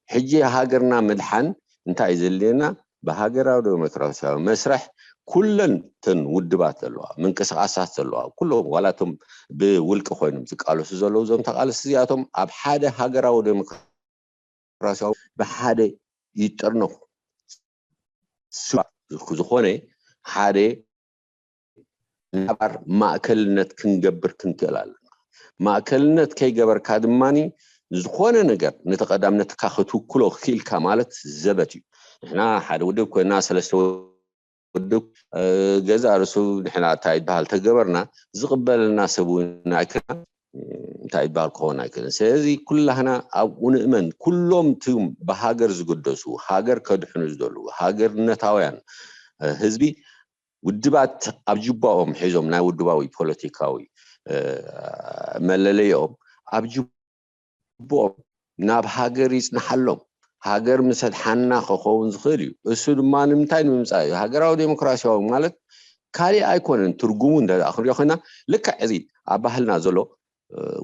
ሕጂ ሃገርና ምድሓን እንታይ እዩ ዘድልየና? ብሃገራዊ ዴሞክራሲያዊ መስርሕ ኩለን ተን ውድባት ዘለዋ ምንቅስቃሳት ዘለዋ ኩሎም ዋላቶም ብውልቂ ኮይኖም ዝቃለሱ ዘለዉ እዞም ተቃለስቲ እዚኣቶም ኣብ ሓደ ሃገራዊ ዴሞክራሲያዊ ብሓደ ይጠርነፉ ዝኾነ ሓደ ናባር ማእከልነት ክንገብር ክንክእል ኣለና። ማእከልነት ከይገበርካ ድማ ዝኾነ ነገር ንተቐዳምነትካ ክትውክሎ ክኢልካ ማለት ዘበት እዩ። ንሕና ሓደ ውድብ ኮይና ሰለስተ ውድብ ገዛ ርሱ ንሕና እንታይ ይበሃል ተገበርና ዝቕበለና ሰብ እውን ኣይክና እንታይ ይበሃል ክኸውን ኣይክእልን። ስለዚ ኩላህና ኣብኡ ንእመን። ኩሎም ትም ብሃገር ዝግደሱ ሃገር ከድሕኑ ዝደልዉ ሃገርነታውያን ህዝቢ ውድባት ኣብ ጅባኦም ሒዞም ናይ ውድባዊ ፖለቲካዊ መለለይኦም ኣብ ጅቦኦም ናብ ሃገር ይፅንሓሎም። ሃገር ምስ ኣድሓና ክኸውን ዝኽእል እዩ። እሱ ድማ ንምንታይ ንምምፃእ እዩ? ሃገራዊ ዴሞክራሲያዊ ማለት ካሊእ ኣይኮነን። ትርጉሙ እንተ ደኣ ክንሪኦ ኮይና ልክዕ እዚ ኣብ ባህልና ዘሎ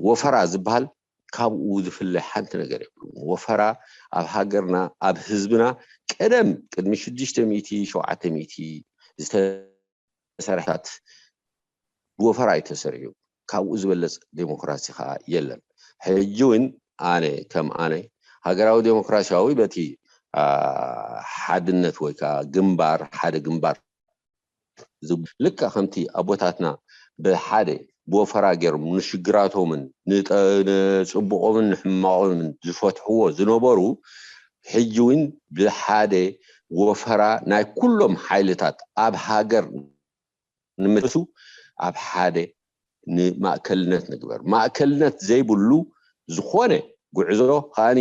ወፈራ ዝበሃል ካብኡ ዝፍለ ሓንቲ ነገር የብሉን። ወፈራ ኣብ ሃገርና ኣብ ህዝብና ቀደም ቅድሚ ሽዱሽተ ሚእቲ ሸውዓተ ሚእቲ ዝተሰርሐታት ብወፈራ እዩ ተሰሪሑ። ካብኡ ዝበለፅ ዴሞክራሲ ከዓ የለን። ሕጂ እውን ኣነ ከም ኣነ ሃገራዊ ዴሞክራሲያዊ በቲ ሓድነት ወይ ከዓ ግንባር ሓደ ግንባር ልክዕ ከምቲ ኣቦታትና ብሓደ ብወፈራ ገይሮም ንሽግራቶምን ንፅቡቆምን ንሕማቆምን ዝፈትሕዎ ዝነበሩ ሕጂ እውን ብሓደ ወፈራ ናይ ኩሎም ሓይልታት ኣብ ሃገር ንምሱ ኣብ ሓደ ንማእከልነት ንግበር። ማእከልነት ዘይብሉ ዝኾነ ጉዕዞ ከዓኒ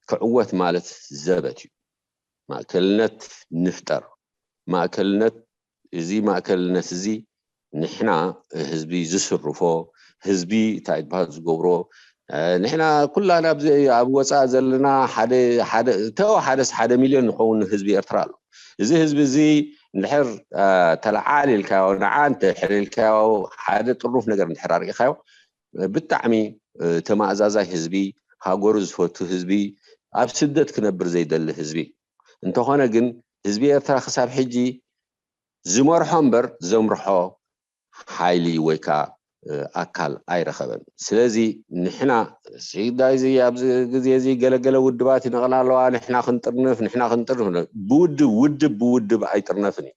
ክዕወት ማለት ዘበት እዩ። ማእከልነት ንፍጠር። ማእከልነት እዚ ማእከልነት እዚ ንሕና ህዝቢ ዝስርፎ ህዝቢ እንታይ ይበሃል ዝገብሮ ንሕና ኩላና ኣብ ወፃእ ዘለና ሓደ ሓደ ተው ሓደስ ሓደ ሚልዮን ንኸውን ህዝቢ ኤርትራ ኣሎ። እዚ ህዝቢ እዚ እንድሕር ተለዓል ኢልካዮ ንዓ እንድሕር ኢልካዮ ሓደ ጥሩፍ ነገር እንድሕር ኣርኢኻዮ ብጣዕሚ ተማእዛዛይ ህዝቢ ሃገሩ ዝፈቱ ህዝቢ ኣብ ስደት ክነብር ዘይደሊ ህዝቢ እንተኾነ ግን ህዝቢ ኤርትራ ክሳብ ሕጂ ዝመርሖ እምበር ዘምርሖ ሓይሊ ወይ ከዓ ኣካል ኣይረኸበን። ስለዚ ንሕና ሲዳይ እዚ ኣብዚ ግዜ እዚ ገለገለ ውድባት ይነቕላ ኣለዋ ንሕና ክንጥርንፍ ንሕና ክንጥርንፍ ብውድብ ውድብ ብውድብ ኣይጥርነፍን እዩ።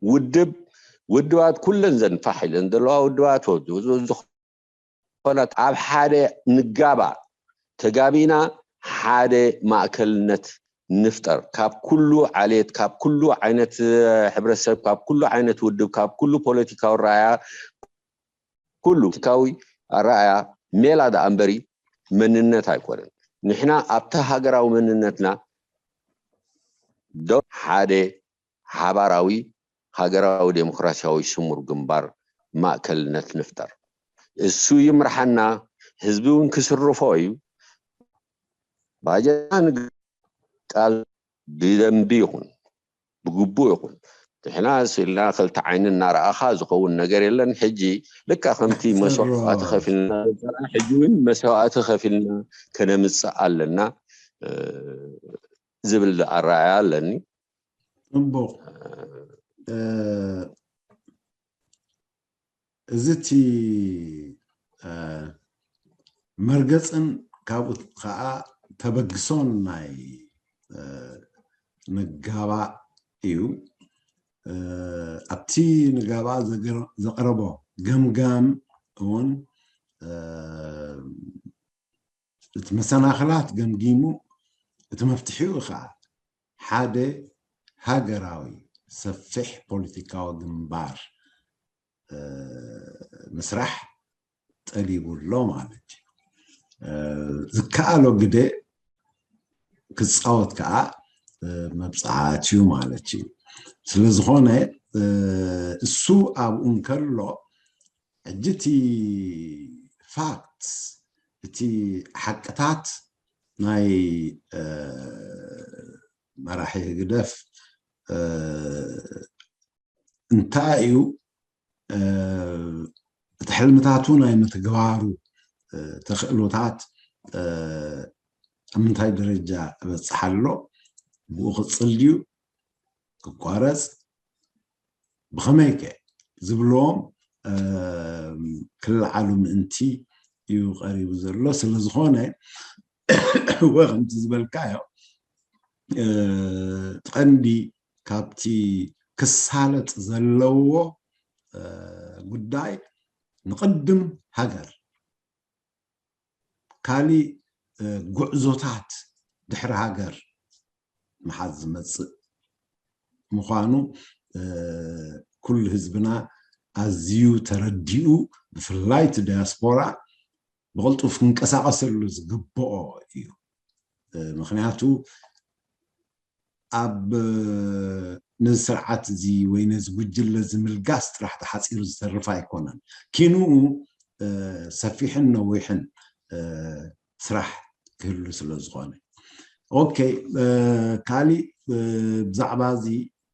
ውድብ ውድባት ኩለን ዘንፋሕ ኢለን ዘለዋ ውድባት ዝኾነት ኣብ ሓደ ንጋባ ተጋቢና ሓደ ማእከልነት ንፍጠር ካብ ኩሉ ዓሌት ካብ ኩሉ ዓይነት ሕብረተሰብ ካብ ኩሉ ዓይነት ውድብ ካብ ኩሉ ፖለቲካዊ ረኣያ ኩሉ ፖለቲካዊ ኣረኣያ ሜላ ደኣ እምበሪ መንነት ኣይኮነን። ንሕና ኣብቲ ሃገራዊ መንነትና ዶ ሓደ ሓባራዊ ሃገራዊ ዴሞክራሲያዊ ስሙር ግንባር ማእከልነት ንፍጠር። እሱ ይምርሓና፣ ህዝቢ እውን ክስርፎ እዩ። ባጀትና ንግ ቃል ብደንቢ ይኹን ብግቡእ ይኹን ንሕና ስልና ክልተ ዓይኒ እናረኣኻ ዝኸውን ነገር የለን። ሕጂ ልካ ከምቲ መስዋእቲ ከፊልና ሕጂ እውን መስዋእቲ ከፊልና ከነምፅእ ኣለና ዝብል ኣረኣያ ኣለኒ። ፅቡቕ። እዚ እቲ መርገፅን ካብኡ ከዓ ተበግሶን ናይ ንጋባእ እዩ። ኣብቲ ንጋባእ ዘቕረቦ ገምጋም እውን እቲ መሰናኽላት ገምጊሙ እቲ መፍትሒኡ ከዓ ሓደ ሃገራዊ ሰፊሕ ፖለቲካዊ ግንባር ምስራሕ ጠሊቡ ኣሎ ማለት እዩ። ዝከኣሎ ግደ ክፃወት ከዓ መብፃዓት እዩ ማለት እዩ። ስለዝኾነ እሱ ኣብኡ እንከሎ ሕጂ እቲ ፋክት እቲ ሓቅታት ናይ መራሒ ህግደፍ እንታይ እዩ እቲ ሕልምታቱ ናይ ምትግባሩ ተኽእሎታት ኣብ ምንታይ ደረጃ እበፅሕ ኣሎ፣ ብኡ ክፅል ድዩ ክቋረፅ፣ ብኸመይ ከ ዝብልዎም ክለዓሉ ምእንቲ እዩ ቀሪቡ ዘሎ። ስለዝኾነ እወ ከምቲ ዝበልካዮ እቲ ቀንዲ ካብቲ ክሳለጥ ዘለዎ ጉዳይ ንቕድም ሃገር ካሊእ ጉዕዞታት ድሕሪ ሃገር ምሓዝ ዝመፅእ ምዃኑ ኩሉ ህዝብና ኣዝዩ ተረዲኡ ብፍላይ እቲ ዲያስፖራ ብቕልጡፍ ክንቀሳቐሰሉ ዝግብኦ እዩ። ምክንያቱ ኣብ ነዚ ስርዓት እዚ ወይ ነዚ ጉጅለ እዚ ምልጋስ ጥራሕ ተሓፂሩ ዝተርፍ ኣይኮነን። ኪንኡ ሰፊሕን ነዊሕን ስራሕ ክህሉ ስለ ዝኾነ። ኦኬ፣ ካሊእ ብዛዕባ እዚ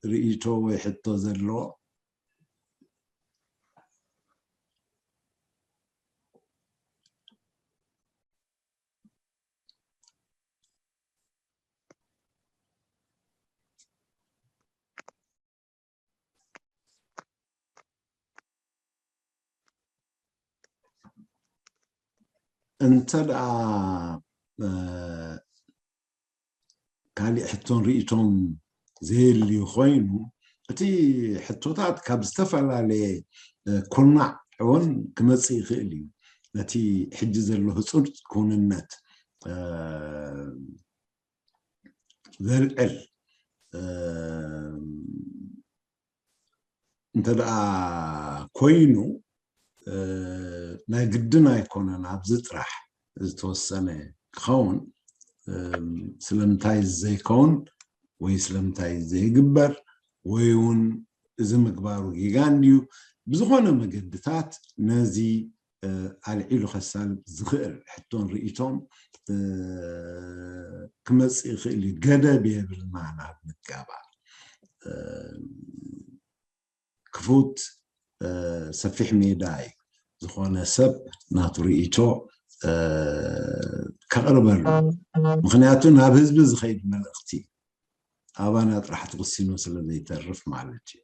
ርእይቶ ወይ ሕቶ ዘሎ? እንተ ደኣ ካሊእ ሕቶን ርእይቶን ዘየልዩ ኮይኑ እቲ ሕቶታት ካብ ዝተፈላለየ ኩርናዕ እውን ክመፅእ ይኽእል እዩ። ነቲ ሕጂ ዘሎ ህፁፅ ኩንነት ዘልዕል እንተ ደኣ ኮይኑ ናይ ግድን ኣይኮነን ኣብዚ ጥራሕ ዝተወሰነ ክኸውን። ስለምንታይ ዘይከውን ወይ ስለምንታይ ዘይግበር ወይ እውን እዚ ምግባሩ ጌጋ እንድዩ ብዝኾነ መገድታት ነዚ ኣልዒሉ ከሳልጥ ዝኽእል ሕቶን ርእይቶን ክመፅእ ይኽእል እዩ። ገደብ የብልና ናብ ምጋባእ። ክፉት ሰፊሕ ሜዳ እዩ። ዝኾነ ሰብ ናቱ ርእይቶ ከቕርበሉ። ምክንያቱ ናብ ህዝቢ ዝኸይድ መልእኽቲ ኣባና ጥራሕ ተወሲኑ ስለ ዘይተርፍ ማለት እዩ።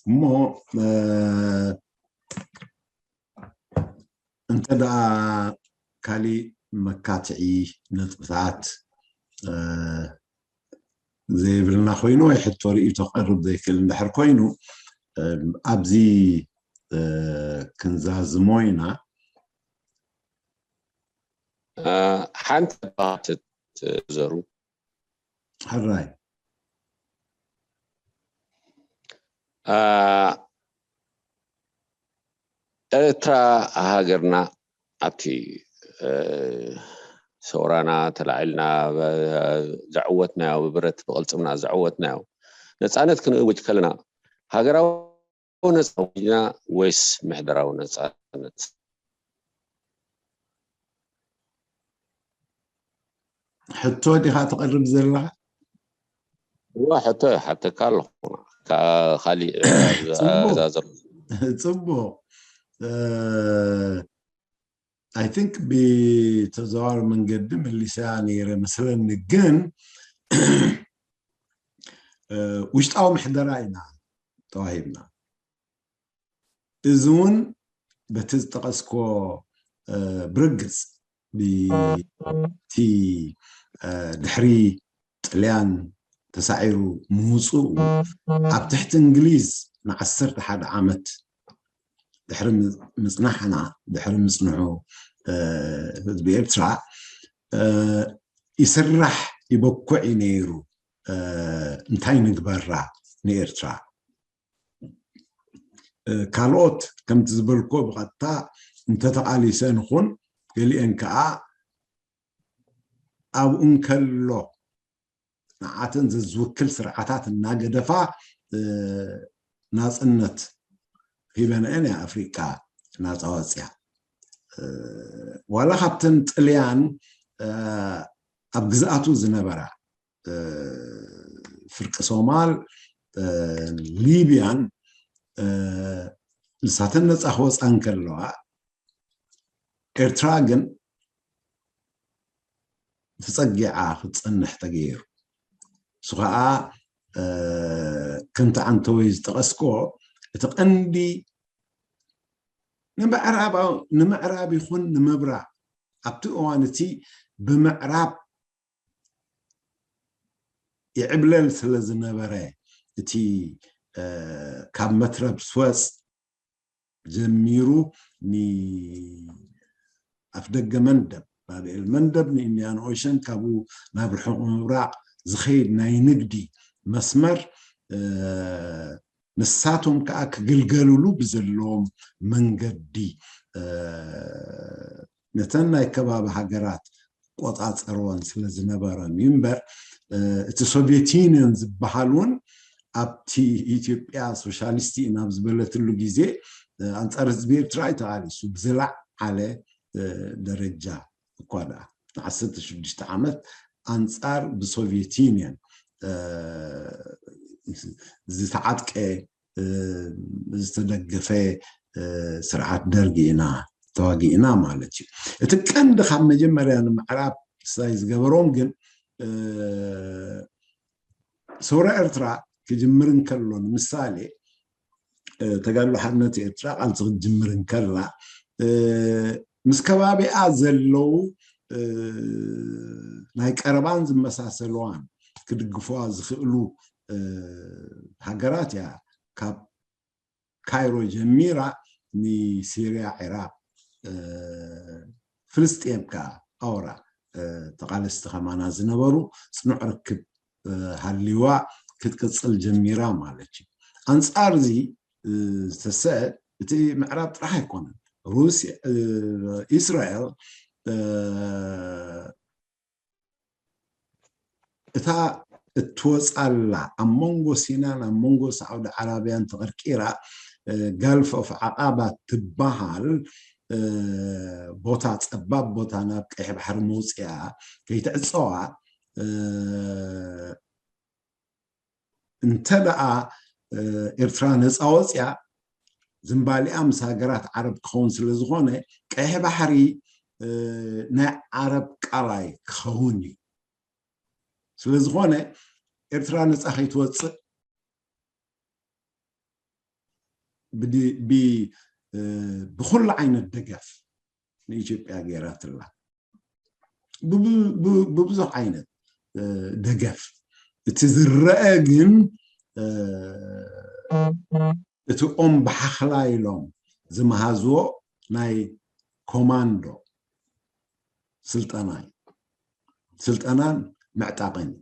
እሞ እንተ ደኣ ካሊእ መካትዒ ነጥብታት ዘይብልና ኮይኑ ወይ ሕቶ ርእይቶ ክቐርብ ዘይክእል እንድሕር ኮይኑ ኣብዚ ክንዛዝሞ ኢና። ሓንቲ ባትት ዘሩ ሕራይ ኤርትራ ሃገርና ኣብቲ ሰውራና ተላዒልና ዘዕወትናዮ፣ ብብረት ብቕልፅምና ዘዕወትናዮ ነፃነት ክንእውጅ ከለና ሃገራዊ ነፃ ወጅና ወይስ ምሕደራዊ ነፃነት? ሕቶ ዲኻ ተቕርብ ዘለኻ? እዋ ሕቶ ሓተካ ኣለኹ። ካሊእ ጽቡቕ። ዛዘር ጽቡቕ። I think ብተዘዋዋሪ መንገዲ መሊሰያ ነይረ መስለኒ፣ ግን ውሽጣዊ ምሕደራ ኢና ተዋሂብና። እዚ እውን በቲ ዝጠቐስኮ ብርግጽ ብቲ ድሕሪ ጥልያን ተሳዒሩ ምውፅኡ ኣብ ትሕቲ እንግሊዝ ንዓሰርተ ሓደ ዓመት ድሕሪ ምፅናሕና ድሕሪ ምፅንሑ ህዝቢ ኤርትራ ይስራሕ ይበኩዕ እዩ ነይሩ። እንታይ ንግበራ ንኤርትራ? ካልኦት ከምቲ ዝበልኮ ብቐጥታ እንተተቓሊሰን ይኹን ገሊአን ከዓ ኣብኡ እንከሎ ንዓተን ዘዝውክል ስርዓታት እናገደፋ ናፅነት ሂበንአን እያ ኣፍሪቃ ናፃ ወፅያ። ዋላ ካብተን ጥልያን ኣብ ግዝኣቱ ዝነበራ ፍርቂ ሶማል፣ ሊብያን ንሳተን ነፃ ክወፃ እንከለዋ ኤርትራ ግን ተፀጊዓ ክትፀንሕ ተገይሩ። እሱ ከዓ ከምቲ ዓንተወይ ዝጠቐስኮ እቲ ቀንዲ ንምዕራብ ይኹን ንምብራቕ ኣብቲ እዋን እቲ ብምዕራብ ይዕብለል ስለ ዝነበረ እቲ ካብ መትረብ ስወፅ ጀሚሩ ንኣፍደገ መንደብ ባብኤል መንደብ ንኢንዲያን ኦሸን ካብኡ ናብ ርሑቕ ምብራቕ ዝኸይድ ናይ ንግዲ መስመር ንሳቶም ከዓ ክግልገልሉ ብዘለዎም መንገዲ ነተን ናይ ከባቢ ሃገራት ቆፃፀርወን ስለ ዝነበረን እዩ እምበር እቲ ሶቪየት ዩኒየን ዝበሃል እውን ኣብቲ ኢትዮጵያ ሶሻሊስት ኢና ኣብ ዝበለትሉ ግዜ ኣንፃር ህዝቢ ኤርትራ እዩ ተቓሊሱ ብዝለዓለ ደረጃ እኳ ደኣ ንዓሰርተ ሽዱሽተ ዓመት ኣንፃር ብሶቪየት ዩኒየን ዝተዓጥቀ ዝተደገፈ ስርዓት ደርጊ ኢና ተዋጊእና ማለት እዩ። እቲ ቀንዲ ካብ መጀመርያ ንምዕራብ ስታይ ዝገበሮም ግን ሰውራ ኤርትራ ክጅምር እንከሎ ንምሳሌ ተጋድሎ ሓርነት ኤርትራ ቃልሲ ክትጅምር እንከላ ምስ ከባቢኣ ዘለዉ ናይ ቀረባን ዝመሳሰልዋን ክድግፍዋ ዝኽእሉ ሃገራት እያ ካብ ካይሮ ጀሚራ ንሲርያ፣ ዒራቕ፣ ፍልስጤም ከዓ ኣውራ ተቓለስቲ ከማና ዝነበሩ ፅኑዕ ርክብ ሃልይዋ ክትቅፅል ጀሚራ ማለት እዩ። ኣንፃር እዚ ዝተሰ እቲ ምዕራብ ጥራሕ ኣይኮነን። ሩስያ፣ እስራኤል እታ እትወፃላ ኣብ መንጎ ሲናን ኣብ መንጎ ሳዑዲ ዓረብያን ተቐርቂራ ጋልፍ ኦፍ ዓቃባ ትበሃል ቦታ ፀባብ ቦታ ናብ ቀይሕ ባሕሪ መውፅያ ከይትዕፀዋ እንተ ደኣ ኤርትራ ነፃ ወፅያ ዝምባሊኣ ምስ ሃገራት ዓረብ ክኸውን ስለ ዝኾነ ቀይሕ ባሕሪ ናይ ዓረብ ቃላይ ክኸውን እዩ። ስለ ዝኾነ ኤርትራ ነፃ ከይትወፅእ ብኩሉ ዓይነት ደገፍ ንኢትዮጵያ ገይራትላ። ብብዙሕ ዓይነት ደገፍ እቲ ዝረአ ግን እቲ ኦም ብሓኽላ ኢሎም ዝመሃዝዎ ናይ ኮማንዶ ስልጠና እዩ። ስልጠናን ምዕጣቕን እዩ።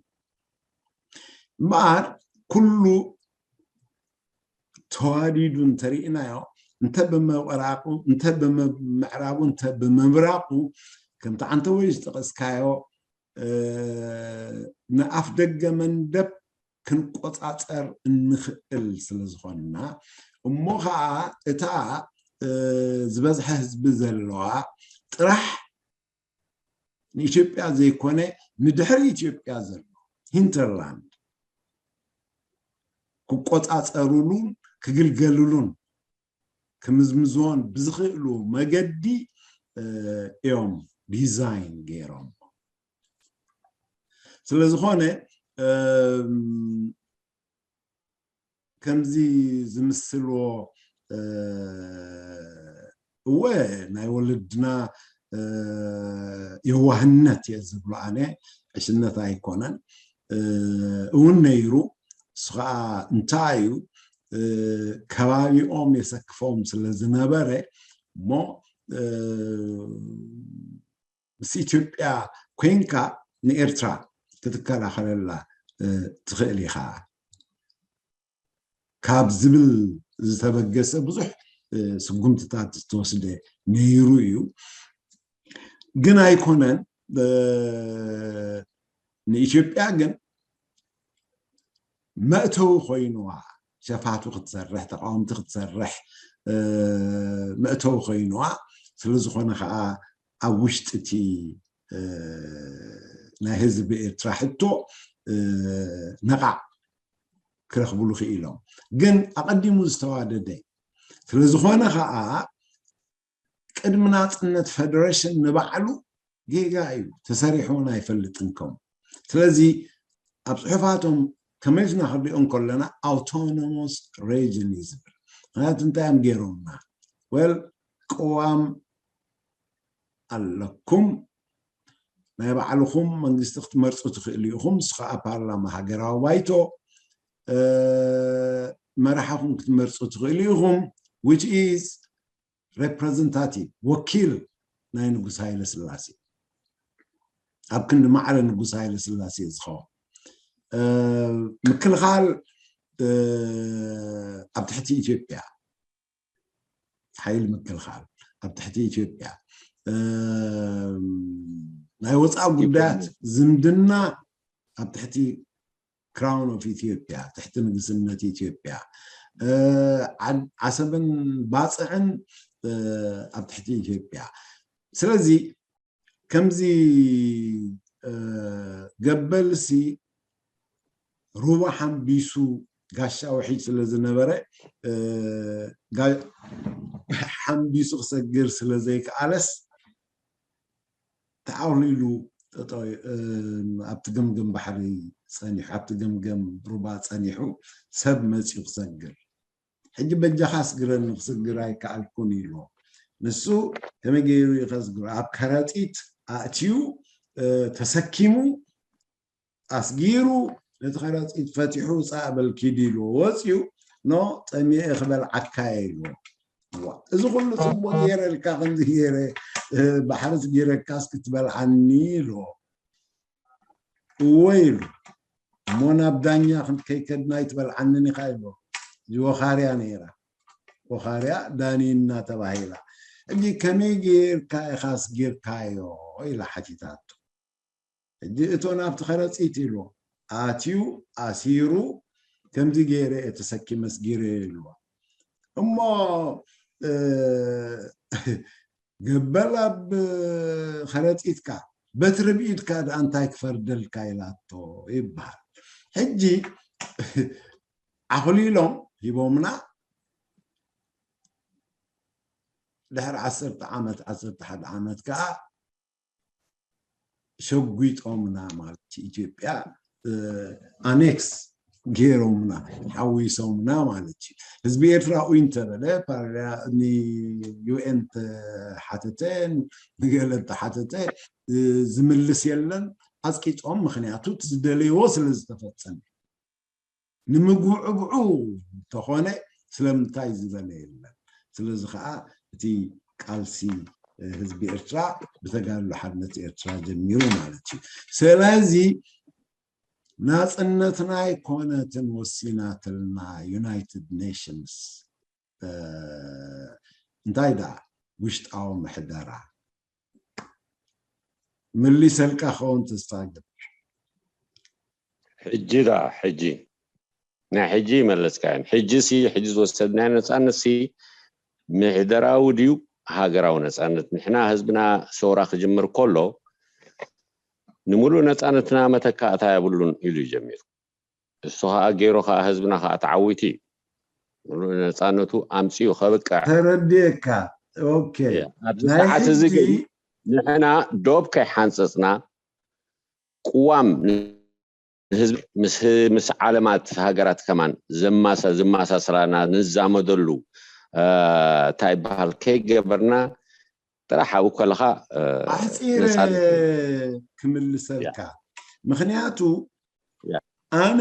እምበኣር ኩሉ ተዋዲዱ እንተርኢናዮ፣ እንተ ብምዕራቡ እንተ ብምዕራቡ እንተ ብምብራቑ፣ ከምቲ ዓንተወይ ዝጠቐስካዮ ንኣፍ ደገ መንደብ ክንቆፃፀር እንኽእል ስለ ዝኾንና፣ እሞ ከዓ እታ ዝበዝሐ ህዝቢ ዘለዋ ጥራሕ ንኢትዮጵያ ዘይኮነ ንድሕሪ ኢትዮጵያ ዘሎ ሂንተርላንድ ክቆፃፀሩሉን ክግልገሉሉን ክምዝምዝዎን ብዝኽእሉ መገዲ እዮም ዲዛይን ገይሮም። ስለዝኾነ ከምዚ ዝምስልዎ እወ ናይ ወለድና የዋህነት እየ ዝብሎ ኣነ፣ ዕሽነት ኣይኮነን እውን ነይሩ። እሱ ከዓ እንታይ እዩ፣ ከባቢኦም የሰክፎም ስለ ዝነበረ እሞ ምስ ኢትዮጵያ ኮይንካ ንኤርትራ ክትከላኸለላ ትኽእል ኢኻ ካብ ዝብል ዝተበገሰ ብዙሕ ስጉምትታት ዝተወስደ ነይሩ እዩ። ግን ኣይኮነን፣ ንኢትዮጵያ ግን መእተዊ ኮይኑዋ፣ ሸፋቱ ክትሰርሕ፣ ተቃወምቲ ክትሰርሕ መእተዊ ኮይኑዋ። ስለዝኾነ ከዓ ኣብ ውሽጢ እቲ ናይ ህዝቢ ኤርትራ ሕቶ ነቓዕ ክረኽብሉ ክኢሎም። ግን ኣቐዲሙ ዝተዋደደ ስለዝኾነ ከዓ ቅድሚ ናፅነት ፌደሬሽን ንባዕሉ ጌጋ እዩ፣ ተሰሪሑ እውን ኣይፈልጥን። ከም ስለዚ ኣብ ፅሑፋቶም ከመልስና ክንሪኦ እንከለና ኣውቶኖሞስ ሬጅን እዩ ዝብል። ምክንያቱ እንታይ እዮም ገይሮምና? ወል ቅዋም ኣለኩም፣ ናይ ባዕልኹም መንግስቲ ክትመርፁ ትኽእሉ ኢኹም። ንሱ ከዓ ፓርላማ ሃገራዊ ባይቶ መራሕኹም ክትመርፁ ትኽእሉ ኢኹም፣ which is representative፣ ወኪል ናይ ንጉስ ሃይለ ስላሴ፣ ኣብ ክንዲ ማዕረ ንጉስ ሃይለ ስላሴ ዝኸውን ምክልኻል ኣብ ትሕቲ ኢትዮጵያ፣ ሓይሊ ምክልኻል ኣብ ትሕቲ ኢትዮጵያ፣ ናይ ወፃኢ ጉዳያት ዝምድና ኣብ ትሕቲ ክራውን ኦፍ ኢትዮጵያ፣ ትሕቲ ንግስነት ኢትዮጵያ፣ ዓሰብን ባፅዕን ኣብ ትሕቲ ኢትዮጵያ። ስለዚ ከምዚ ገበልሲ ሩባ ሓምቢሱ ጋሻ ውሒድ ስለ ዝነበረ ሓምቢሱ ክሰግር ስለ ዘይከኣለስ ተዓውሊሉ ኣብቲ ገምገም ባሕሪ ፀኒሑ፣ ኣብቲ ገምገም ሩባ ፀኒሑ ሰብ መፂኡ ክሰግር። ሕጂ በጃኻ ኣስግረኒ ክስግር ኣይከኣልኩን ኢሉ። ንሱ ከመይ ገይሩ እዩ ከስግሮ? ኣብ ከረጢት ኣእትዩ ተሰኪሙ ኣስጊሩ ነቲ ከረጢት ፈቲሑ ውፃእ በል ኪድ ኢሉ ወፂኡ። ኖ ጠሚኤ ክበልዓካ እየ ኢሉ። እዚ ኩሉ ፅቡቅ ገይረልካ ከምዚ ገይረ ባሕሪ ስጊረካስ ክትበልዓኒ ኢሉ። እወ ኢሉ እሞ ናብ ዳኛ ከይከድና ኣይትበልዓንን ኢኻ ኢሉ። እዚ ወኻርያ ነይራ። ወኻርያ ዳኒ እናተባሂላ ሕጂ ከመይ ጌርካ ኢኻ ኣስጊርካዮ ኢላ ሓቲታቶ። ሕጂ እቶ ናብቲ ከረፂት ኢሉ ኣትዩ ኣሲሩ ከምዚ ገይረ እየ ተሰኪመ ኣስጊረ ኢልዋ። እሞ ገበል ኣብ ከረፂትካ በትሪ ብኢድካ ደኣ እንታይ ክፈርደልካ ኢላቶ ይበሃል። ሕጂ ዓኹሊሎም ሂቦምና ድሕሪ ዓሰርተ ዓመት ዓሰርተ ሓደ ዓመት ከዓ ሸጒጦምና ማለት ኢትዮጵያ ኣኔክስ ገይሮምና ሓዊሶምና ማለት እዩ። ህዝቢ ኤርትራ ኡይ እንተበለ ንዩኤን ተሓተተ ንገለ ተሓተተ ዝምልስ የለን። ኣፅቂጦም ምክንያቱ ዝደለይዎ ስለ ዝተፈፀመ ንምጉዕብዑ እንተኾነ ስለምንታይ ዝበለ የለን። ስለዚ ከዓ እቲ ቃልሲ ህዝቢ ኤርትራ ብተጋድሎ ሓርነት ኤርትራ ጀሚሩ ማለት እዩ። ስለዚ ናጽነትና ኣይኮነትን ወሲናትልና ዩናይትድ ኔሽንስ፣ እንታይ ደኣ ውሽጣዊ ምሕደራ ምሊሰልካ ኸውን ተስፋ ገብር። ሕጂ ደኣ ሕጂ ናይ ሕጂ ይመለስካየን። ሕጂ ሲ ሕጂ ዝወሰድናዮ ነፃነት ሲ ምሕደራዊ ድዩ ሃገራዊ ነፃነት? ንሕና ህዝብና ሰውራ ክጅምር ከሎ ንምሉእ ነፃነትና መተካእታ የብሉን ኢሉ እዩ ጀሚሩ። እሱ ከዓ ገይሩ ከዓ ህዝብና ከዓ ተዓዊቱ እዩ። ምሉእ ነፃነቱ ኣምፅኡ ከብቅዕ ተረድየካ። ኦኬ ኣብዚ ሰዓት እዚ ግን ንሕና ዶብ ከይሓንፀፅና ቅዋም ህዝቢ ምስ ዓለማት ሃገራት ከማን ዝማሳስላና ንዛመደሉ እንታይ ይበሃል ከይገበርና ጥራሕ ኣብኡ ከለኻ ኣሕፂረ ክምልሰልካ። ምክንያቱ ኣነ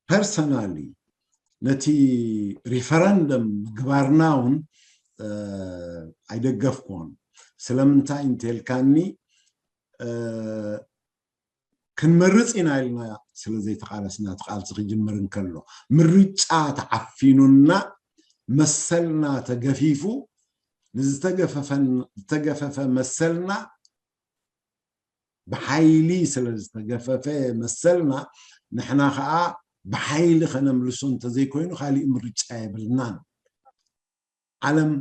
ፐርሰናሊ ነቲ ሪፈረንደም ምግባርና እውን ኣይደገፍኩዎን። ስለምንታይ እንተልካኒ ክንመርፅ ኢና ኢልና ስለ ዘይተቃለስና እቲ ቃልሲ ክጅምር እንከሎ ምርጫ ተዓፊኑና መሰልና ተገፊፉ ንዝተገፈፈ መሰልና ብሓይሊ ስለ ዝተገፈፈ መሰልና ንሕና ከዓ ብሓይሊ ከነምልሶ እንተዘይኮይኑ ካሊእ ምርጫ የብልናን። ዓለም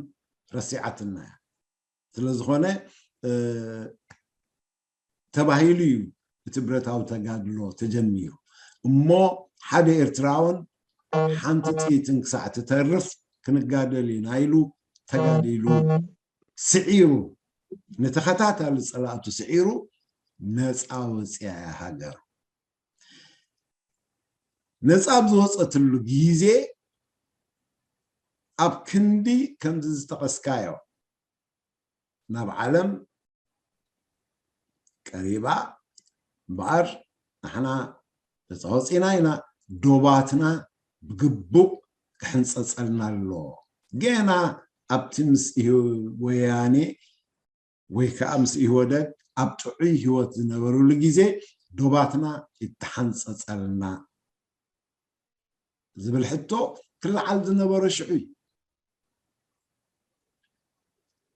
ረሲዓትና እያ። ስለዝኾነ ተባሂሉ እዩ እቲ ብረታዊ ተጋድሎ ተጀሚሩ። እሞ ሓደ ኤርትራውን ሓንቲ ጥይትን ክሳዕ ትተርፍ ክንጋደል ኢና ኢሉ ተጋዲሉ ስዒሩ ንተኸታታሊ ፀላእቱ ስዒሩ ነፃ ወፅያ እያ ሃገሩ። ነፃ ኣብ ዝወፀትሉ ግዜ ኣብ ክንዲ ከምዚ ዝጠቐስካዮ ናብ ዓለም ቀሪባ እምበኣር ንሕና ነፃ ወፂና ኢና። ዶባትና ብግቡእ ክሕንፀፀልና ኣለዎ። ገና ኣብቲ ምስ ወያኔ ወይ ከዓ ምስ ኢህወደግ ኣብ ጥዑይ ህይወት ዝነበሩሉ ግዜ ዶባትና ይተሓንፀፀልና ዝብል ሕቶ ክለዓል ዝነበሮ ሽዑ እዩ።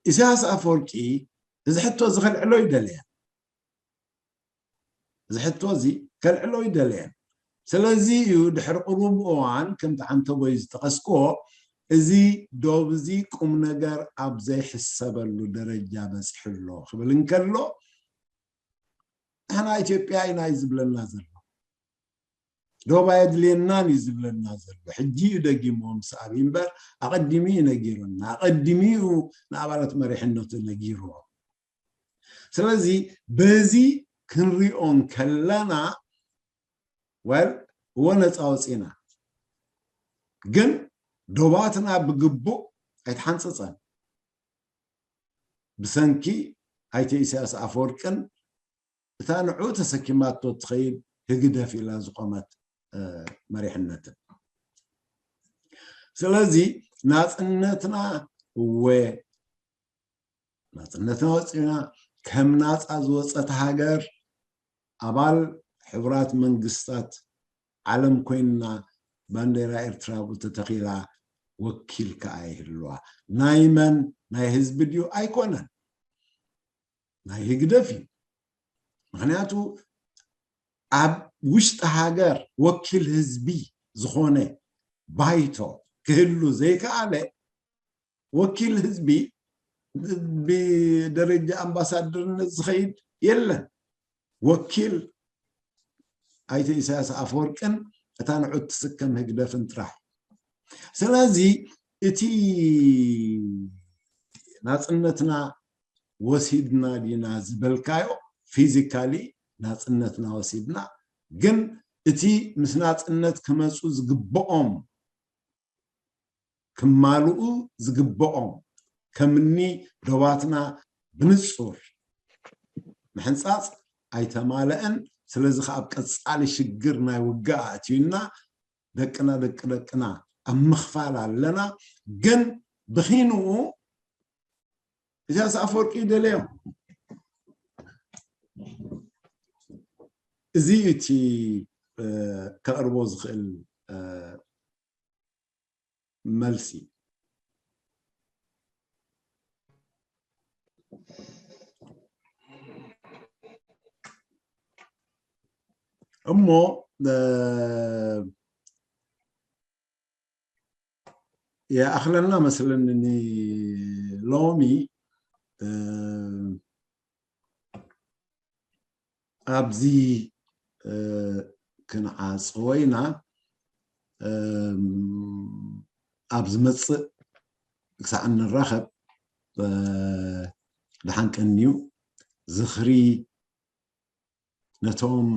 ኢሳያስ ኣፈወርቂ እዚ ሕቶ እዚ ከልዕሎ ይደለየን። እዚ ሕቶ እዚ ከልዕሎ ይደለየን። ስለዚ እዩ ድሕሪ ቅሩብ እዋን ከምቲ ዓንተቦይ ዝጠቐስክዎ እዚ ዶብ እዚ ቁም ነገር ኣብ ዘይሕሰበሉ ደረጃ በፂሑ ኣሎ ክብል እንከሎ ንሕና ኢትዮጵያ ኢና እዩ ዝብለና ዘሎ። ዶብ ኣየድልየናን እዩ ዝብለና ዘሎ። ሕጂ እዩ ደጊምዎ ምስ ኣብይ እምበር ኣቐዲሙ እዩ ነጊሩና። ኣቐዲሙ እዩ ንኣባላት መሪሕነቱ ነጊርዎ። ስለዚ በዚ ክንሪኦ እንከለና ወል እወ ነፃ ወፂና ግን ዶባትና ብግቡእ ኣይተሓንፀፀን ብሰንኪ ኣይተ ኢሳያስ ኣፈወርቅን እታ ንዑ ተሰኪማቶ ትኸይድ ህግደፍ ኢላ ዝቆመት መሪሕነትን። ስለዚ ናፅነትና እወ ናፅነትና ወፂና ከም ናፃ ዝወፀት ሃገር ኣባል ሕቡራት መንግስታት ዓለም ኮይንና ባንዴራ ኤርትራ ብኡ ተተኺላ ወኪል ከኣ ይህልዋ። ናይ መን ናይ ህዝቢ ድዩ? ኣይኮነን፣ ናይ ህግደፍ እዩ። ምክንያቱ ኣብ ውሽጢ ሃገር ወኪል ህዝቢ ዝኾነ ባይቶ ክህሉ ዘይከኣለ ወኪል ህዝቢ ብደረጃ ኣምባሳደርነት ዝኸይድ የለን። ወኪል ኣይተ ኢሳያስ ኣፈወርቅን እታ ንዑ ትስከም ህግደፍን ጥራሕ። ስለዚ እቲ ናፅነትና ወሲድና ዲና ዝበልካዮ ፊዚካሊ ናፅነትና ወሲድና ግን እቲ ምስ ናፅነት ክመፁ ዝግብኦም ክማልኡ ዝግብኦም ከምኒ ዶባትና ብንፁር ምሕንፃፅ ኣይተማለአን። ስለዚ ከዓ ኣብ ቀፃሊ ሽግር ናይ ውግእ ኣእትዩና ደቅና ደቂ ደቅና ኣብ ምኽፋል ኣለና። ግን ብኺንኡ ኢሳያስ ኣፈወርቂ ደለዮም። እዚ እቲ ከቕርቦ ዝኽእል መልሲ። እሞ ይኣኽለና መስለኒ ሎሚ ኣብዚ ክንዓጽዎ ኢና። ኣብ ዝመጽእ ክሳዕ እንራኸብ ደሓን ቀንዩ። ዝኽሪ ነቶም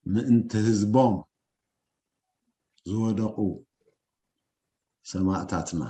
ምእንቲ ህዝቦም ዝወደቑ ሰማእታትና።